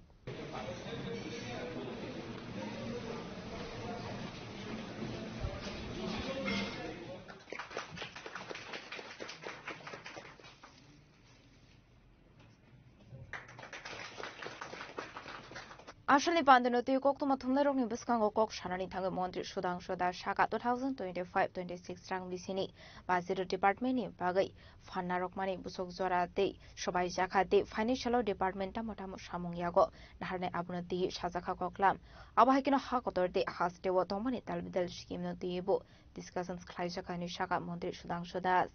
Asalni pandino twi koktwma thumnairokni bwskango kok sanani thangwi Montri Sudhangshu Das saka two thousand twenty-five twenty-six rang bisini budget department ni bagwi phanna rokmani busuk jora tei sobai jakha tei financial department tamo tamo samung yago naharnai abono twi sajakha koklam. Abo hai kheno ha kotor tei hasteo tongmani talbidal scheme no twibo discussions khlaijakha hinwi saka Montri Sudhangshu Das.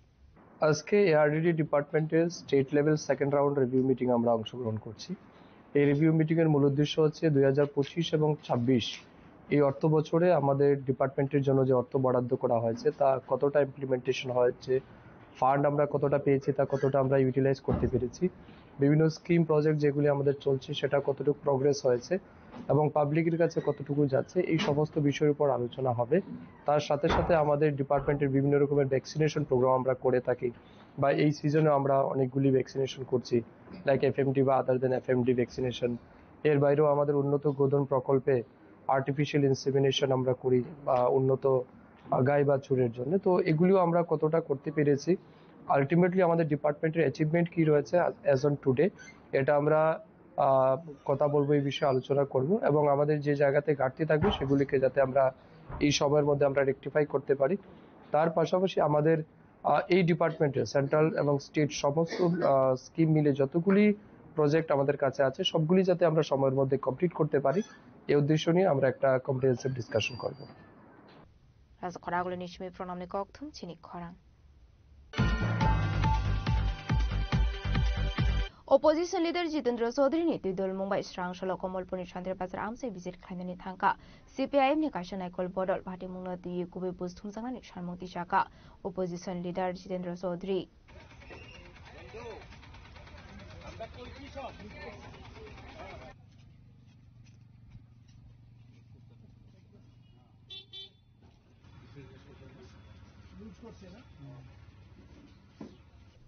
আজকে এআরডিডি ডিপার্টমেন্টের state level second round review meeting আমরা অংশগ্রহণ করছি। এই review meeting এর মূল উদ্দেশ্য হচ্ছে দুই হাজার পঁচিশ এবং ছাব্বিশ এই অর্থ বছরে আমাদের ডিপার্টমেন্টের জন্য যে অর্থ বরাদ্দ করা হয়েছে তা কতটা ইমপ্লিমেন্টেশন হয়েছে, ফান্ড আমরা কতটা পেয়েছি, তা কতটা আমরা ইউটিলাইজ করতে পেরেছি, বিভিন্ন স্কিম প্রজেক্ট যেগুলি আমাদের চলছে সেটা কতটুকু প্রোগ্রেস হয়েছে এবং পাবলিকের কাছে কতটুকু যাচ্ছে, এই সমস্ত বিষয়ের উপর আলোচনা হবে। তার সাথে সাথে আমাদের ডিপার্টমেন্টের বিভিন্ন রকমের ভ্যাকসিনেশন প্রোগ্রাম আমরা করে থাকি, বা এই সিজনে আমরা অনেকগুলি ভ্যাকসিনেশন করছি, লাইক এফএমডি বা আদার দেন এফএমডি ভ্যাকসিনেশন। এর বাইরেও আমাদের উন্নত গোধন প্রকল্পে আর্টিফিশিয়াল ইনসেমিনেশন আমরা করি, বা উন্নত, আহ, গাই বাছুরের জন্য। তো এগুলিও আমরা কতটা করতে পেরেছি, আলটিমেটলি আমাদের ডিপার্টমেন্টের অ্যাচিভমেন্ট কি রয়েছে অ্যাজ অন টুডে, এটা আমরা, আহ, কথা বলবো, এই বিষয়ে আলোচনা করব এবং আমাদের যে জায়গাতে ঘাটতি থাকবে সেগুলিকে যাতে আমরা এই সময়ের মধ্যে আমরা রেকটিফাই করতে পারি। তার পাশাপাশি আমাদের, আহ, এই ডিপার্টমেন্টের সেন্ট্রাল এবং স্টেট সমস্ত, আহ, স্কিম মিলে যতগুলি প্রজেক্ট আমাদের কাছে আছে সবগুলি যাতে আমরা সময়ের মধ্যে কমপ্লিট করতে পারি, এই উদ্দেশ্য নিয়ে আমরা একটা কম্প্রিহেন্সিভ ডিসকাশন করব। Raja khoragulini simi pronamni kokthum chini khorang. Opposition leader Jitendra Chaudhary ni twi dol mung bai srang salo Kamalpur ni Shantir Bazar amchai visit khlainani thangkha. C P I M ni kaisa naikol bodol party mungno twi kubui buj thumjaknani sanmung tisaka opposition leader Jitendra Chaudhary.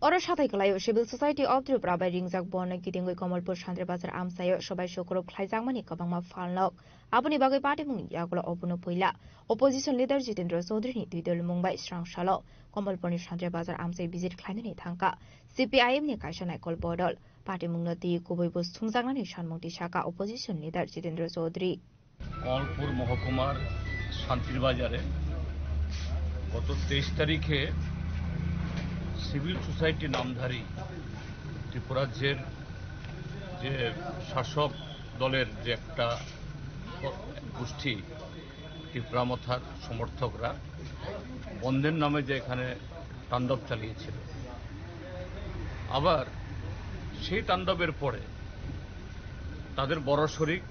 Oro satai kwlaio Civil Society of Tripura bai ringjak borno kitingwi Kamalpur Shantir Bazar amchaio sobai sukurub khlaijakmani kwbangma phalnok. Aboni bagwi party mungni yagulo obono puila opposition leader Jitendra Chaudhary ni twi dol mung bai srang salo Kamalpur ni Shantir Bazar amchai visit khlainani thangkha. C P I M ni kaisa naikol bodol party mungno twi kubui buj thumjaknani sanmung tisaka opposition leader Jitendra Chaudhary. Kamalpur মহকুমার শান্তির বাজারে গত তেইশ তারিখে civil society নামধারী ত্রিপুরাজ্যের যে শাসক দলের যে একটা গোষ্ঠী, ত্রিপুরা মথার সমর্থকরা বন্ধের নামে যে এখানে তাণ্ডব চালিয়েছিল, আবার সেই তাণ্ডবের পরে তাদের বড় শরিক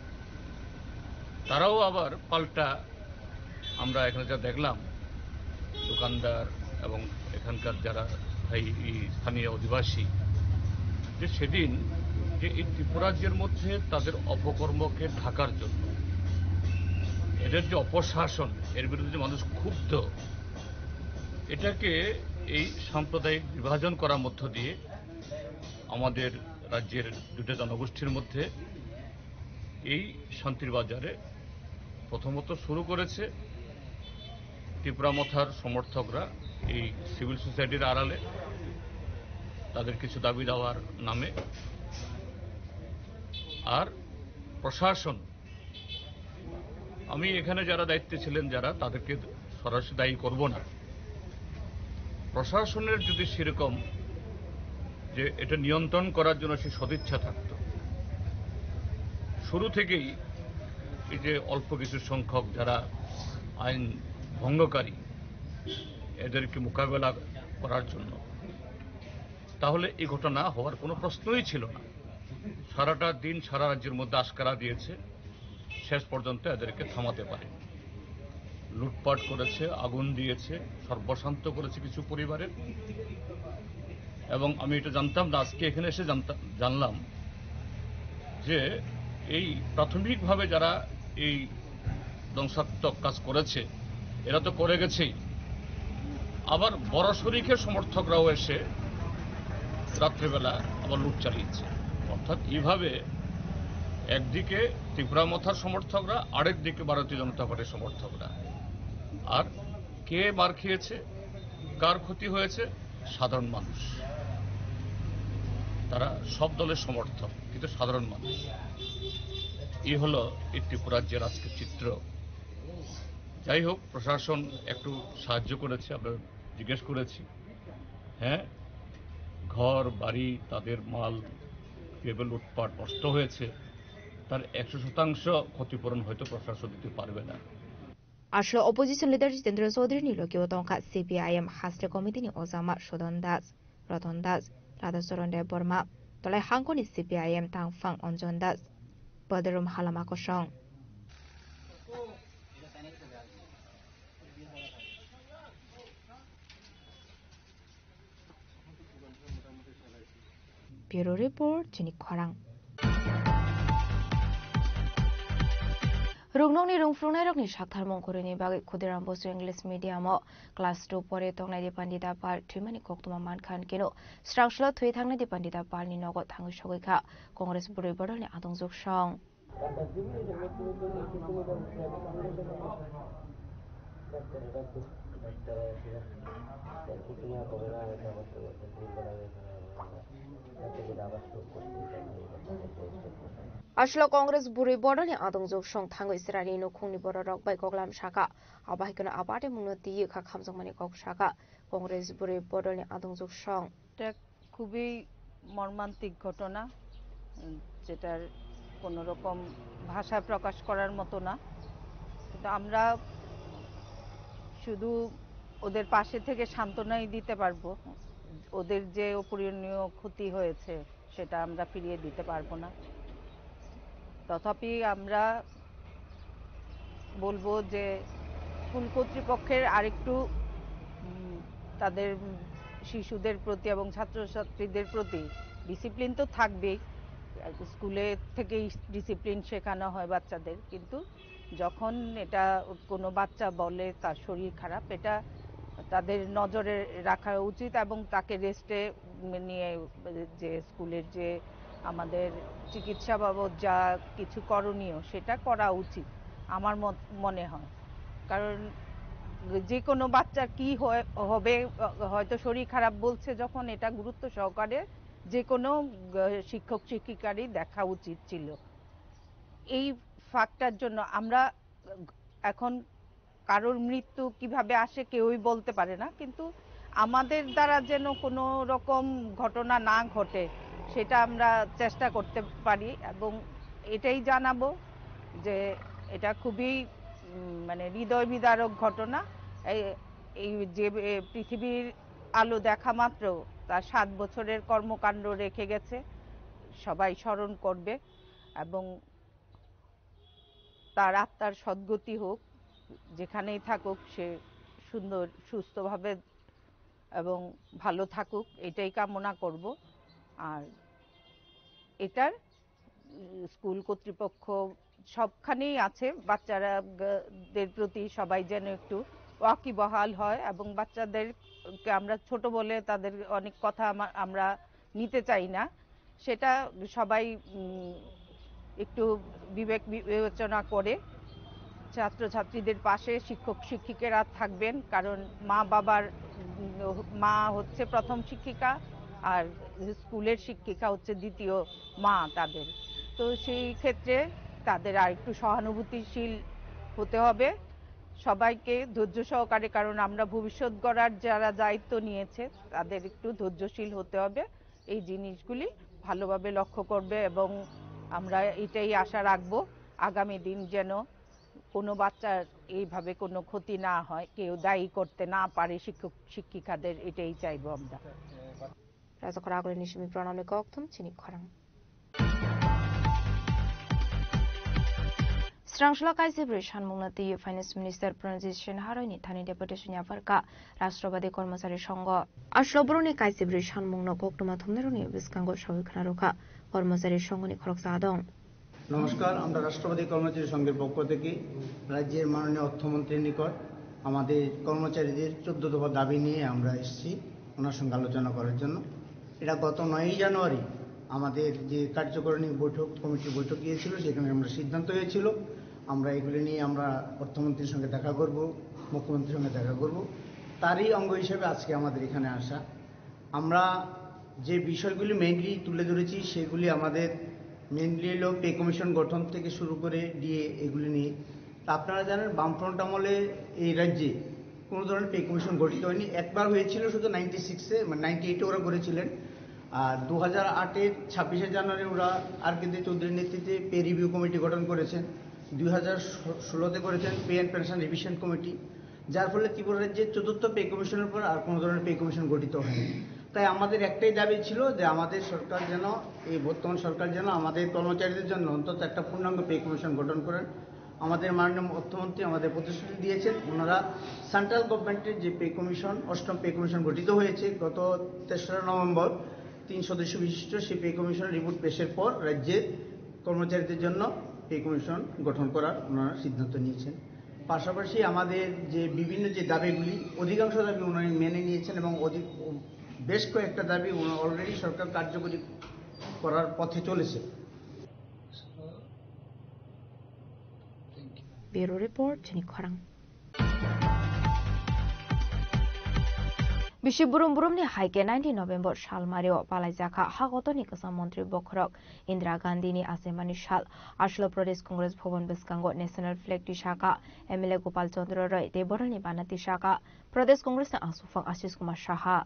তারাও আবার পাল্টা, আমরা এখানে যা দেখলাম, দোকানদার এবং এখানকার যারা এই, এই স্থানীয় অধিবাসী, যে সেদিন যে এই ত্রিপুরাজ্যের মধ্যে তাদের অপকর্মকে ঢাকার জন্য, এদের যে অপশাসন, এর বিরুদ্ধে যে মানুষ ক্ষুব্ধ, এটাকে এই সাম্প্রদায়িক বিভাজন করার মধ্য দিয়ে আমাদের রাজ্যের দুটো জনগোষ্ঠীর মধ্যে এই শান্তির বাজারে প্রথমত শুরু করেছে ত্রিপুরা মথার সমর্থকরা এই সিভিল সোসাইটির আড়ালে তাদের কিছু দাবি দাওয়ার নামে। আর প্রশাসন, আমি এখানে যারা দায়িত্বে ছিলেন, যারা, তাদেরকে সরাসরি দায়ী করব না। প্রশাসনের যদি সেরকম যে এটা নিয়ন্ত্রণ করার জন্য সে সদিচ্ছা থাকতো, শুরু থেকেই এই যে অল্প কিছু সংখ্যক যারা আইন ভঙ্গকারী, এদেরকে মোকাবেলা করার জন্য, তাহলে এই ঘটনা হওয়ার কোনো প্রশ্নই ছিল না। সারাটা দিন সারা রাজ্যের মধ্যে আশকারা দিয়েছে, শেষ পর্যন্ত এদেরকে থামাতে পারেনি। লুটপাট করেছে, আগুন দিয়েছে, সর্বশান্ত করেছে কিছু পরিবারের। এবং আমি এটা জানতাম না, আজকে এখানে এসে জানতাম, জানলাম যে এই প্রাথমিকভাবে যারা এই ধ্বংসাত্মক কাজ করেছে, এরা তো করে গেছেই, আবার বড় শরিকের সমর্থকরাও এসে রাত্রিবেলা আবার লুট চালিয়েছে। অর্থাৎ এইভাবে একদিকে ত্রিপুরা মথার সমর্থকরা, আরেক দিকে ভারতীয় জনতা পার্টির সমর্থকরা। আর কে মার খেয়েছে, কার ক্ষতি হয়েছে? সাধারণ মানুষ। তারা সব দলের সমর্থক, কিন্তু সাধারণ মানুষ। এই হলো এই ত্রিপুরার যে রাজকীয় চিত্র। যাই হোক, প্রশাসন একটু সাহায্য করেছে, আমরা জিজ্ঞেস করেছি। হ্যাঁ, ঘর বাড়ি, তাদের মাল কিভাবে লুটপাট নষ্ট হয়েছে, তার একশো শতাংশ ক্ষতিপূরণ হয়তো প্রশাসন দিতে পারবে না। Aswk opposition leader Jitendra Chaudhary ni logi o tongkha C P I M haste committee ni ojama Sudon Das, Roton Das, Radhacharan Debbarma, Tolai Hangkoni C P I M tangphang Anjan Das, Badrum Halama Kosong. Bureau Report, Chini Khorang. Ruknokni rungphrunairokni saktharmung kwrwini bagwi Khudiram Basu English Medium-o class two pore tongnai Dipandita Pal thwimani koktwma mankha hwnkhe no srangsulo thwi thangnai Dipandita Palni nogo thangwi sogwi kha Congress bwrwi bodolni adongjwk song. Aswk Congress bwrwi bodolni adongjwk song thangwi chwraini nukhungni bororok bai koklam sakha. Abo hai kheno a party mungno twiwi kha khamjakmani kok sakha Congress bwrwi bodolni adongjwk song. এটা খুবই মর্মান্তিক ঘটনা, উম, যেটার কোনো রকম ভাষায় প্রকাশ করার মতো না। কিন্তু আমরা শুধু ওদের পাশে থেকে সান্ত্বনাই দিতে পারবো। ওদের যে অপূরণীয় ক্ষতি হয়েছে, সেটা আমরা ফিরিয়ে দিতে পারবো না। তথাপি আমরা বলবো যে স্কুল কর্তৃপক্ষের আরেকটু, উম, তাদের শিশুদের প্রতি এবং ছাত্রছাত্রীদের প্রতি ডিসিপ্লিন তো থাকবেই, স্কুলে থেকেই ডিসিপ্লিন শেখানো হয় বাচ্চাদের, কিন্তু যখন এটা কোনো বাচ্চা বলে তার শরীর খারাপ, এটা তাদের নজরে রাখা উচিত এবং তাকে রেস্টে নিয়ে, যে স্কুলের যে আমাদের চিকিৎসা বাবদ যা কিছু করণীয়, সেটা করা উচিত আমার মত-, মনে হয়। কারণ যে কোনো বাচ্চার কি হয়, হবে, হয়তো শরীর খারাপ বলছে যখন, এটা গুরুত্ব সহকারে যে কোনো, আহ, শিক্ষক শিক্ষিকারই দেখা উচিত ছিল। এই ফাঁকটার জন্য আমরা এখন কারোর মৃত্যু কিভাবে আসে কেউই বলতে পারে না, কিন্তু আমাদের দ্বারা যেন কোনো রকম ঘটনা না ঘটে, সেটা আমরা চেষ্টা করতে পারি। এবং এটাই জানাবো যে এটা খুবই, উম, মানে, হৃদয় বিদারক ঘটনা। এই, এই যে, এ, পৃথিবীর আলো দেখা মাত্র তার সাত বছরের কর্মকাণ্ড রেখে গেছে, সবাই স্মরণ করবে এবং তার আত্মার সদ্গতি হোক, যেখানেই থাকুক সে সুন্দর সুস্থভাবে এবং ভালো থাকুক, এটাই কামনা করব। আর এটার, উম, স্কুল কর্তৃপক্ষ সবখানেই আছে, বাচ্চারা গ-, দের প্রতি সবাই যেন একটু ওয়াকিবহাল হয় এবং বাচ্চাদেরকে আমরা ছোট বলে তাদের অনেক কথা আমা-, আমরা নিতে চাই না, সেটা সবাই, উম, একটু বিবেক বিবেচনা করে ছাত্রছাত্রীদের পাশে শিক্ষক শিক্ষিকারা থাকবেন, কারণ মা বাবার, উম, মা হচ্ছে প্রথম শিক্ষিকা, আর স্কুলের শিক্ষিকা হচ্ছে দ্বিতীয় মা তাদের। তো সেই ক্ষেত্রে তাদের আর একটু সহানুভূতিশীল হতে হবে সবাইকে ধৈর্য সহকারে, কারণ আমরা ভবিষ্যৎ গড়ার যারা দায়িত্ব নিয়েছে তাদের একটু ধৈর্যশীল হতে হবে। এই জিনিসগুলি ভালোভাবে লক্ষ্য করবে এবং আমরা এটাই আশা রাখবো আগামী দিন যেন কোনো বাচ্চার এইভাবে কোনো ক্ষতি না হয়, কেউ দায়ী করতে না পারে শিক্ষক শিক্ষিকাদের, এটাই চাইবো আমরা। Rajakhor Agulini simi Pranamni kokthum chini khorang. Srangsola kaisa bwrwi sanmungno twiwi Finance Minister Pranajit Sinha roini thani deputation yapharkha Rashtrapati Kormochari Songho. Aslo borokni kaisa bwrwi sanmungno koktwma thumnairokni bwskango sawi khwnarwkha Kormochari Songhoni khoroksa adong. নমস্কার, আমরা রাষ্ট্রপতি কর্মচারী সংঘের পক্ষ থেকে রাজ্যের মাননীয় অর্থমন্ত্রীর নিকট আমাদের কর্মচারীদের চোদ্দ দফা দাবি নিয়ে আমরা এসেছি ওনার সঙ্গে আলোচনা করার জন্য। এটা গত নয়ই জানুয়ারি আমাদের যে কার্যকরণী বৈঠক, কমিটির বৈঠক গিয়েছিল, সেখানে আমরা সিদ্ধান্ত হয়েছিল আমরা এগুলি নিয়ে আমরা অর্থমন্ত্রীর সঙ্গে দেখা করব, মুখ্যমন্ত্রীর সঙ্গে দেখা করব। তারই অঙ্গ হিসেবে আজকে আমাদের এখানে আসা। আমরা যে বিষয়গুলি মেইনলি তুলে ধরেছি, সেগুলি আমাদের মেইনলি হলো পে কমিশন গঠন থেকে শুরু করে ডিএ, এগুলি নিয়ে। তা আপনারা জানেন, বামফ্রন্ট আমলে এই রাজ্যে কোনো ধরনের পে কমিশন গঠিত হয়নি। একবার হয়েছিল শুধু নাইনটি সিক্সে, মানে নাইনটি এইটে ওরা করেছিলেন। আর দু হাজার আটের ছাব্বিশে জানুয়ারি ওরা আর কে দে চৌধুরীর নেতৃত্বে পে রিভিউ কমিটি গঠন করেছেন। দুই হাজার ষোলোতে করেছেন pay and pension revision committee. যার ফলে ত্রিপুরা রাজ্যে চতুর্থ পে কমিশনের পর আর কোনো ধরনের পে কমিশন গঠিত হয়নি। তাই আমাদের একটাই দাবি ছিল যে আমাদের সরকার যেন, এই বর্তমান সরকার যেন আমাদের কর্মচারীদের জন্য অন্তত একটা পূর্ণাঙ্গ পে কমিশন গঠন করেন। আমাদের মাননীয় অর্থমন্ত্রী আমাদের প্রতিশ্রুতি দিয়েছেন, ওনারা সেন্ট্রাল গভর্নমেন্টের যে পে কমিশন, অষ্টম পে কমিশন গঠিত হয়েছে গত তেসরা নভেম্বর, তিন সদস্য বিশিষ্ট সেই পে কমিশন রিপোর্ট পেশের পর রাজ্যের কর্মচারীদের জন্য পে কমিশন গঠন করার ওনারা সিদ্ধান্ত নিয়েছেন। পাশাপাশি আমাদের যে বিভিন্ন যে দাবিগুলি, অধিকাংশ দাবি ওনারা মেনে নিয়েছেন এবং অধিক, বেশ কয়েকটা দাবি ওনারা অলরেডি সরকার কার্যকরী করার পথে চলেছে। Bureau Report, Chini Khorang. Bisi burum burumni hai khe nineteen November salmario palaijakha ha kotorni kwcham montri bokhorok Indira Gandhini achaimani sal. Aslo Pradesh Congress Bhavan bwskango National Flag tisakha, M L A Gopal Chandra Roy tei borokni bana tisakha. Pradesh Congress ni aswkphang Ashish Kumar Saha.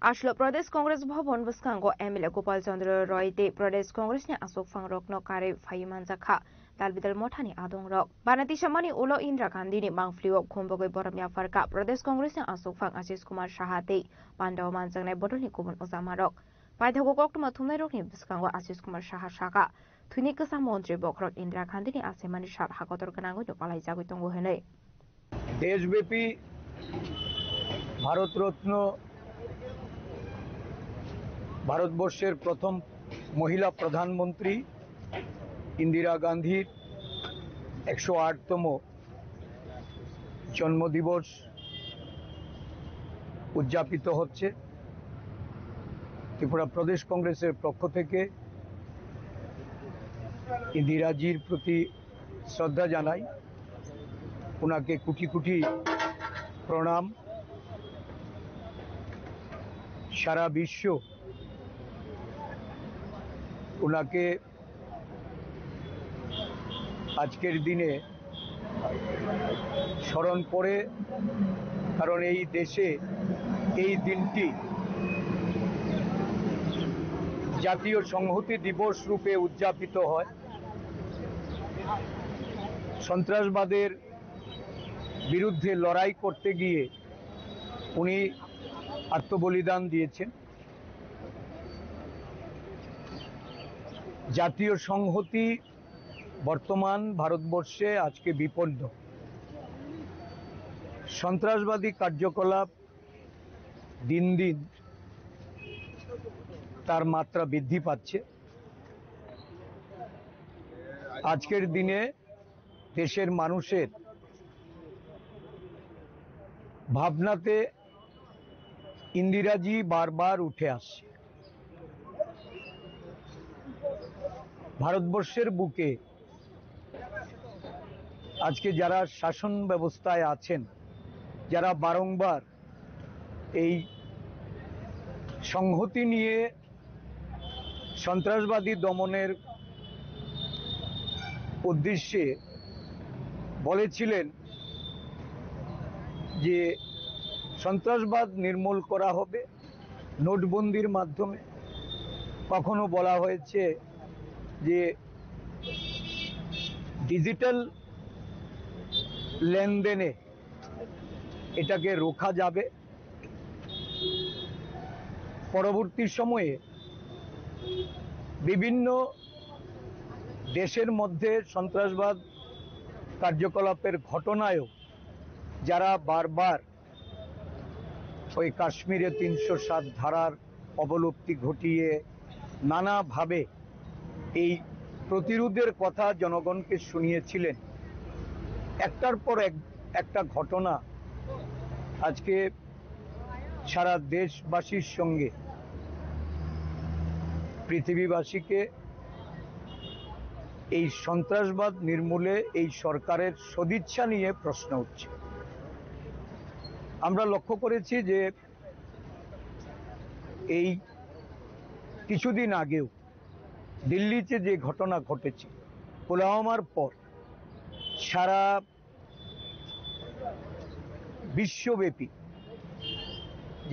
Aslo Pradesh Congress Bhavan bwskango M L A Gopal Chandra Roy tei Pradesh Congress ni achukphang rokno karwi phaiwi manjakha. Dalbidal mothani adongrok. Banati samani ulo Indira Gandhi ni mangphlio khumbogwi boromni apharkha Pradesh Congress ni achukphang Ashish Kumar Saha tei pandao manjaknai bodolni kubun ojamarok. Paithago koktwma thumnairokni bwskango Ashish Kumar Saha sakha, thwini kwcham montri bokhorok Indira Gandhi ni achaimani sal hakotor gwnangwi no palaijagwi tongo hwnwi. দেশব্যাপী ভারতরত্ন, ভারতবর্ষের প্রথম মহিলা প্রধানমন্ত্রী ইন্দিরা গান্ধীর একশো আটতম জন্মদিবস উদযাপিত হচ্ছে। ত্রিপুরা প্রদেশ কংগ্রেসের পক্ষ থেকে ইন্দিরাজির প্রতি শ্রদ্ধা জানাই, ওনাকে কোটি কোটি প্রণাম। সারা বিশ্ব ওনাকে আজকের দিনে স্মরণ করে, কারণ এই দেশে এই দিনটি জাতীয় সংহতি দিবস রূপে উদযাপিত হয়। সন্ত্রাসবাদের বিরুদ্ধে লড়াই করতে গিয়ে উনি আত্মবলিদান দিয়েছেন। জাতীয় সংহতি বর্তমান ভারতবর্ষে আজকে বিপন্ন। সন্ত্রাসবাদী কার্যকলাপ দিন দিন তার মাত্রা বৃদ্ধি পাচ্ছে। আজকের দিনে দেশের মানুষের ভাবনাতে ইন্দিরাজি বারবার উঠে আসছে। ভারতবর্ষের বুকে আজকে যারা শাসন ব্যবস্থায় আছেন, যারা বারংবার এই সংহতি নিয়ে সন্ত্রাসবাদী দমনের উদ্দেশ্যে বলেছিলেন যে সন্ত্রাসবাদ নির্মূল করা হবে নোটবন্দির মাধ্যমে। কখনো বলা হয়েছে যে ডিজিটাল লেনদেনে এটাকে রোখা যাবে। পরবর্তী সময়ে বিভিন্ন দেশের মধ্যে সন্ত্রাসবাদ কার্যকলাপের ঘটনায়ও যারা বারবার ওই কাশ্মীরে তিনশো সাত ধারার অবলুপ্তি ঘটিয়ে নানাভাবে এই প্রতিরোধের কথা জনগণকে শুনিয়েছিলেন, একটার পর এক, একটা ঘটনা আজকে সারা দেশবাসীর সঙ্গে পৃথিবীবাসীকে এই সন্ত্রাসবাদ নির্মূলে এই সরকারের সদিচ্ছা নিয়ে প্রশ্ন উঠছে। আমরা লক্ষ্য করেছি যে এই কিছুদিন আগেও দিল্লিতে যে ঘটনা ঘটেছে, পুলওয়ামার পর সারা বিশ্বব্যাপী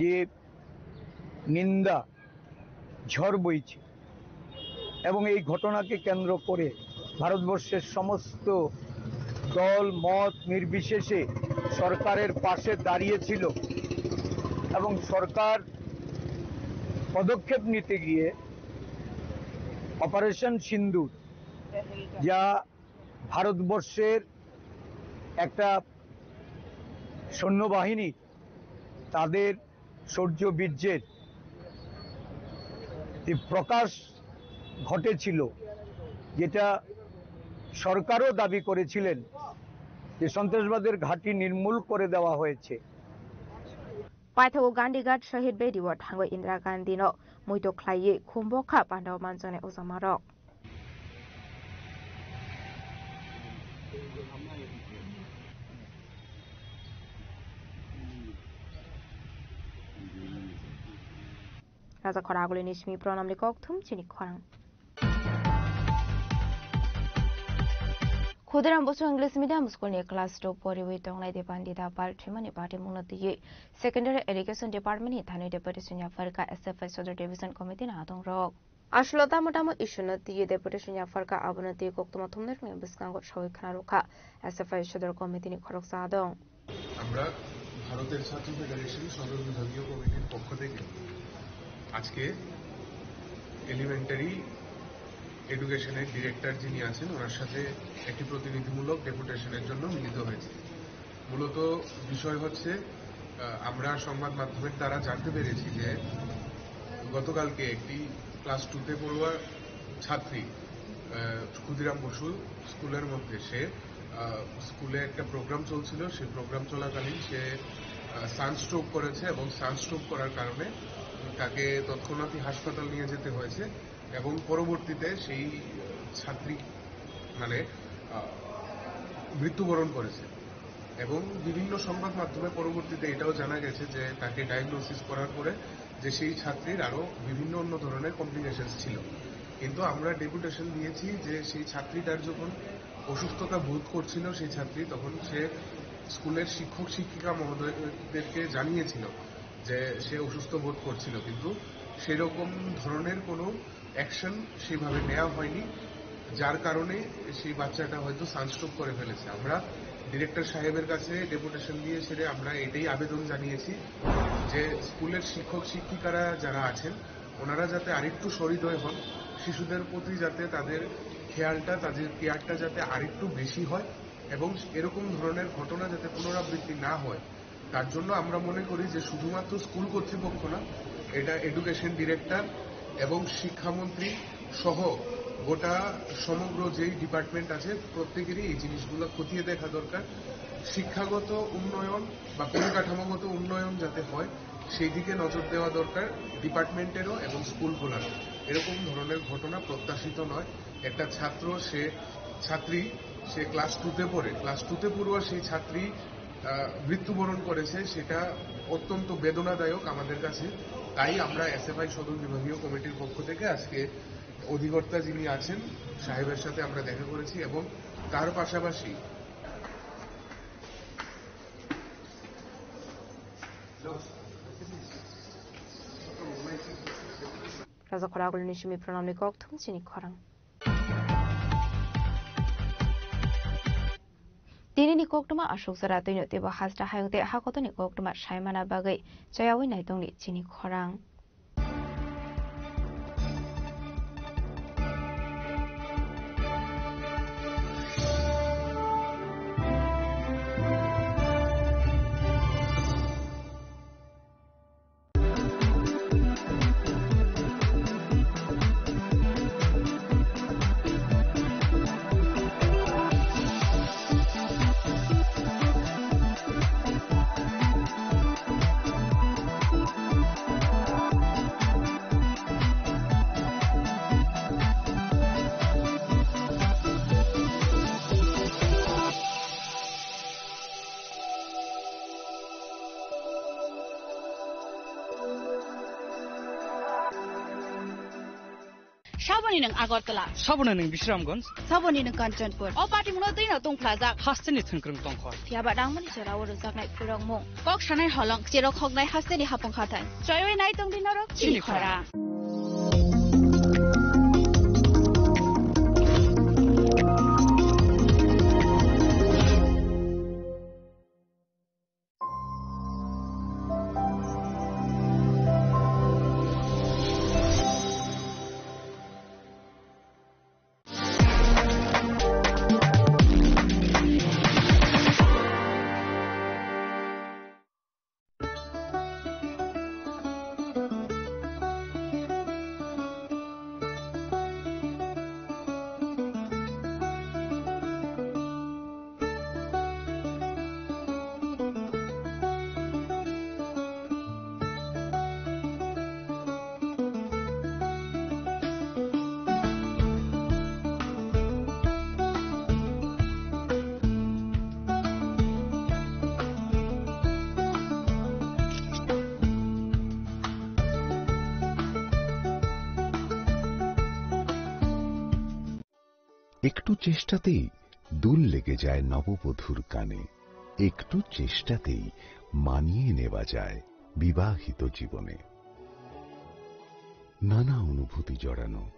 যে নিন্দা ঝড় বইছে এবং এই ঘটনাকে কেন্দ্র করে ভারতবর্ষের সমস্ত দল মত নির্বিশেষে সরকারের পাশে দাঁড়িয়েছিল এবং সরকার পদক্ষেপ নিতে গিয়ে অপারেশন সিন্দুর, যা ভারতবর্ষের একটা সৈন্যবাহিনী, তাদের শৌর্য বীর্যের যে প্রকাশ ঘটেছিল, যেটা সরকারও দাবি করেছিলেন যে সন্ত্রাসবাদের ঘাঁটি নির্মূল করে দেওয়া হয়েছে। Paithago Gandighat Shahid Bedi o thangwi Indira Gandhi no muito khlaiwi khum bokha pandao manjaknai ojamarok. Raja Khoraguli ni simi Pranamni kok thum chini khorang. Khudiram Basu English Medium School ni class two poriwi tongnai Debandita Pal thwimani patimungno twiwi Secondary Education Department ni thani deputation yapharkha S F I Sodor Division Committee ni adongrok. Aswlo tamo tamo issue no twiwi deputation yapharkha, abono twiwi koktwma thumnairokni bwskango sawi khna rwkha S F I Sodor Committee ni khoroksa adong. আমরা ভারতের ছাত্র ফেডারেশন সদর বিভাগীয় কমিটির পক্ষ থেকে আজকে এলিমেন্টারি এডুকেশনের ডিরেক্টর যিনি আছেন, ওনার সাথে একটি প্রতিনিধিমূলক ডেপুটেশনের জন্য মিলিত হয়েছি। মূলত বিষয় হচ্ছে, আহ, আমরা সংবাদ মাধ্যমের দ্বারা জানতে পেরেছি যে গতকালকে একটি ক্লাস টুতে পড়ুয়া ছাত্রী, আহ, ক্ষুদিরাম বসু স্কুলের মধ্যে সে, আহ, স্কুলে একটা প্রোগ্রাম চলছিল, সেই প্রোগ্রাম চলাকালীন সে, আহ, সানস্ট্রোক করেছে এবং সানস্ট্রোক করার কারণে তাকে তৎক্ষণাৎই হাসপাতাল নিয়ে যেতে হয়েছে এবং পরবর্তীতে সেই, আহ, ছাত্রী মানে, আহ, মৃত্যুবরণ করেছে। এবং বিভিন্ন সংবাদ মাধ্যমে পরবর্তীতে এটাও জানা গেছে যে তাকে ডায়াগনোসিস করার পরে যে সেই ছাত্রীর আরও বিভিন্ন অন্য ধরনের কমপ্লিকেশনস ছিল। কিন্তু আমরা ডেপুটেশন দিয়েছি যে সেই ছাত্রীটার যখন অসুস্থতা বোধ করছিল সেই ছাত্রী, তখন সে স্কুলের শিক্ষক শিক্ষিকা মহোদয়দেরকে জানিয়েছিল যে সে অসুস্থ বোধ করছিল, কিন্তু সেরকম ধরনের কোনো অ্যাকশন সেইভাবে নেওয়া হয়নি, যার কারণে সেই বাচ্চাটা হয়তো সানস্ট্রোক করে ফেলেছে। আমরা ডিরেক্টর সাহেবের কাছে ডেপুটেশন দিয়ে সেটা আমরা এটাই আবেদন জানিয়েছি যে স্কুলের শিক্ষক শিক্ষিকারা যারা আছেন, ওনারা যাতে আরেকটু সহৃদয় হন, শিশুদের প্রতি যাতে তাদের খেয়ালটা, তাদের কেয়ারটা যাতে আরেকটু বেশি হয় এবং এরকম ধরনের ঘটনা যাতে পুনরাবৃত্তি না হয়, তার জন্য আমরা মনে করি যে শুধুমাত্র স্কুল কর্তৃপক্ষ না, এটা এডুকেশন ডিরেক্টর এবং শিক্ষামন্ত্রী সহ গোটা সমগ্র যেই ডিপার্টমেন্ট আছে, প্রত্যেকেরই এই জিনিসগুলো খতিয়ে দেখা দরকার। শিক্ষাগত উন্নয়ন বা পরিকাঠামোগত উন্নয়ন যাতে হয়, সেই দিকে নজর দেওয়া দরকার ডিপার্টমেন্টেরও এবং স্কুলগুলোর। এরকম ধরনের ঘটনা প্রত্যাশিত নয়। একটা ছাত্র, সে ছাত্রী, সে ক্লাস টুতে পড়ে, ক্লাস টুতে পড়ুয়া সেই ছাত্রী, আহ, মৃত্যুবরণ করেছে, সেটা অত্যন্ত বেদনাদায়ক আমাদের কাছে। তাই আমরা এসএফআই সদর বিভাগীয় কমিটির পক্ষ থেকে আজকে অধিকর্তা যিনি আছেন সাহেবের সাথে আমরা দেখা করেছি এবং তার পাশাপাশি Raja Khoragulni simi pranamni kok thung chini khorang. Tinini koktwma aswk jora twino teibo hasta hayung tei hakotoni koktwma saimana bagwi chayawi naitongni chini khorang. Saboni nwng Agartala. Saboni nwng Bisramganj. Saboni nwng Kanchanpur. O patimungno twino tungphlajak. Hasteni thwngkwrwng tongkhor. Phiyaba nangmani jora o rwjaknai phwrwngmung. Kok sanai holong, cherok hoknai hasteni hapung hathai. Choiwi nai tongdi norok chini khorang. একটু চেষ্টাতেই দুল লেগে যায় নববধূর কানে। একটু চেষ্টাতেই মানিয়ে নেওয়া যায় বিবাহিত জীবনে। নানা অনুভূতি জড়ানো,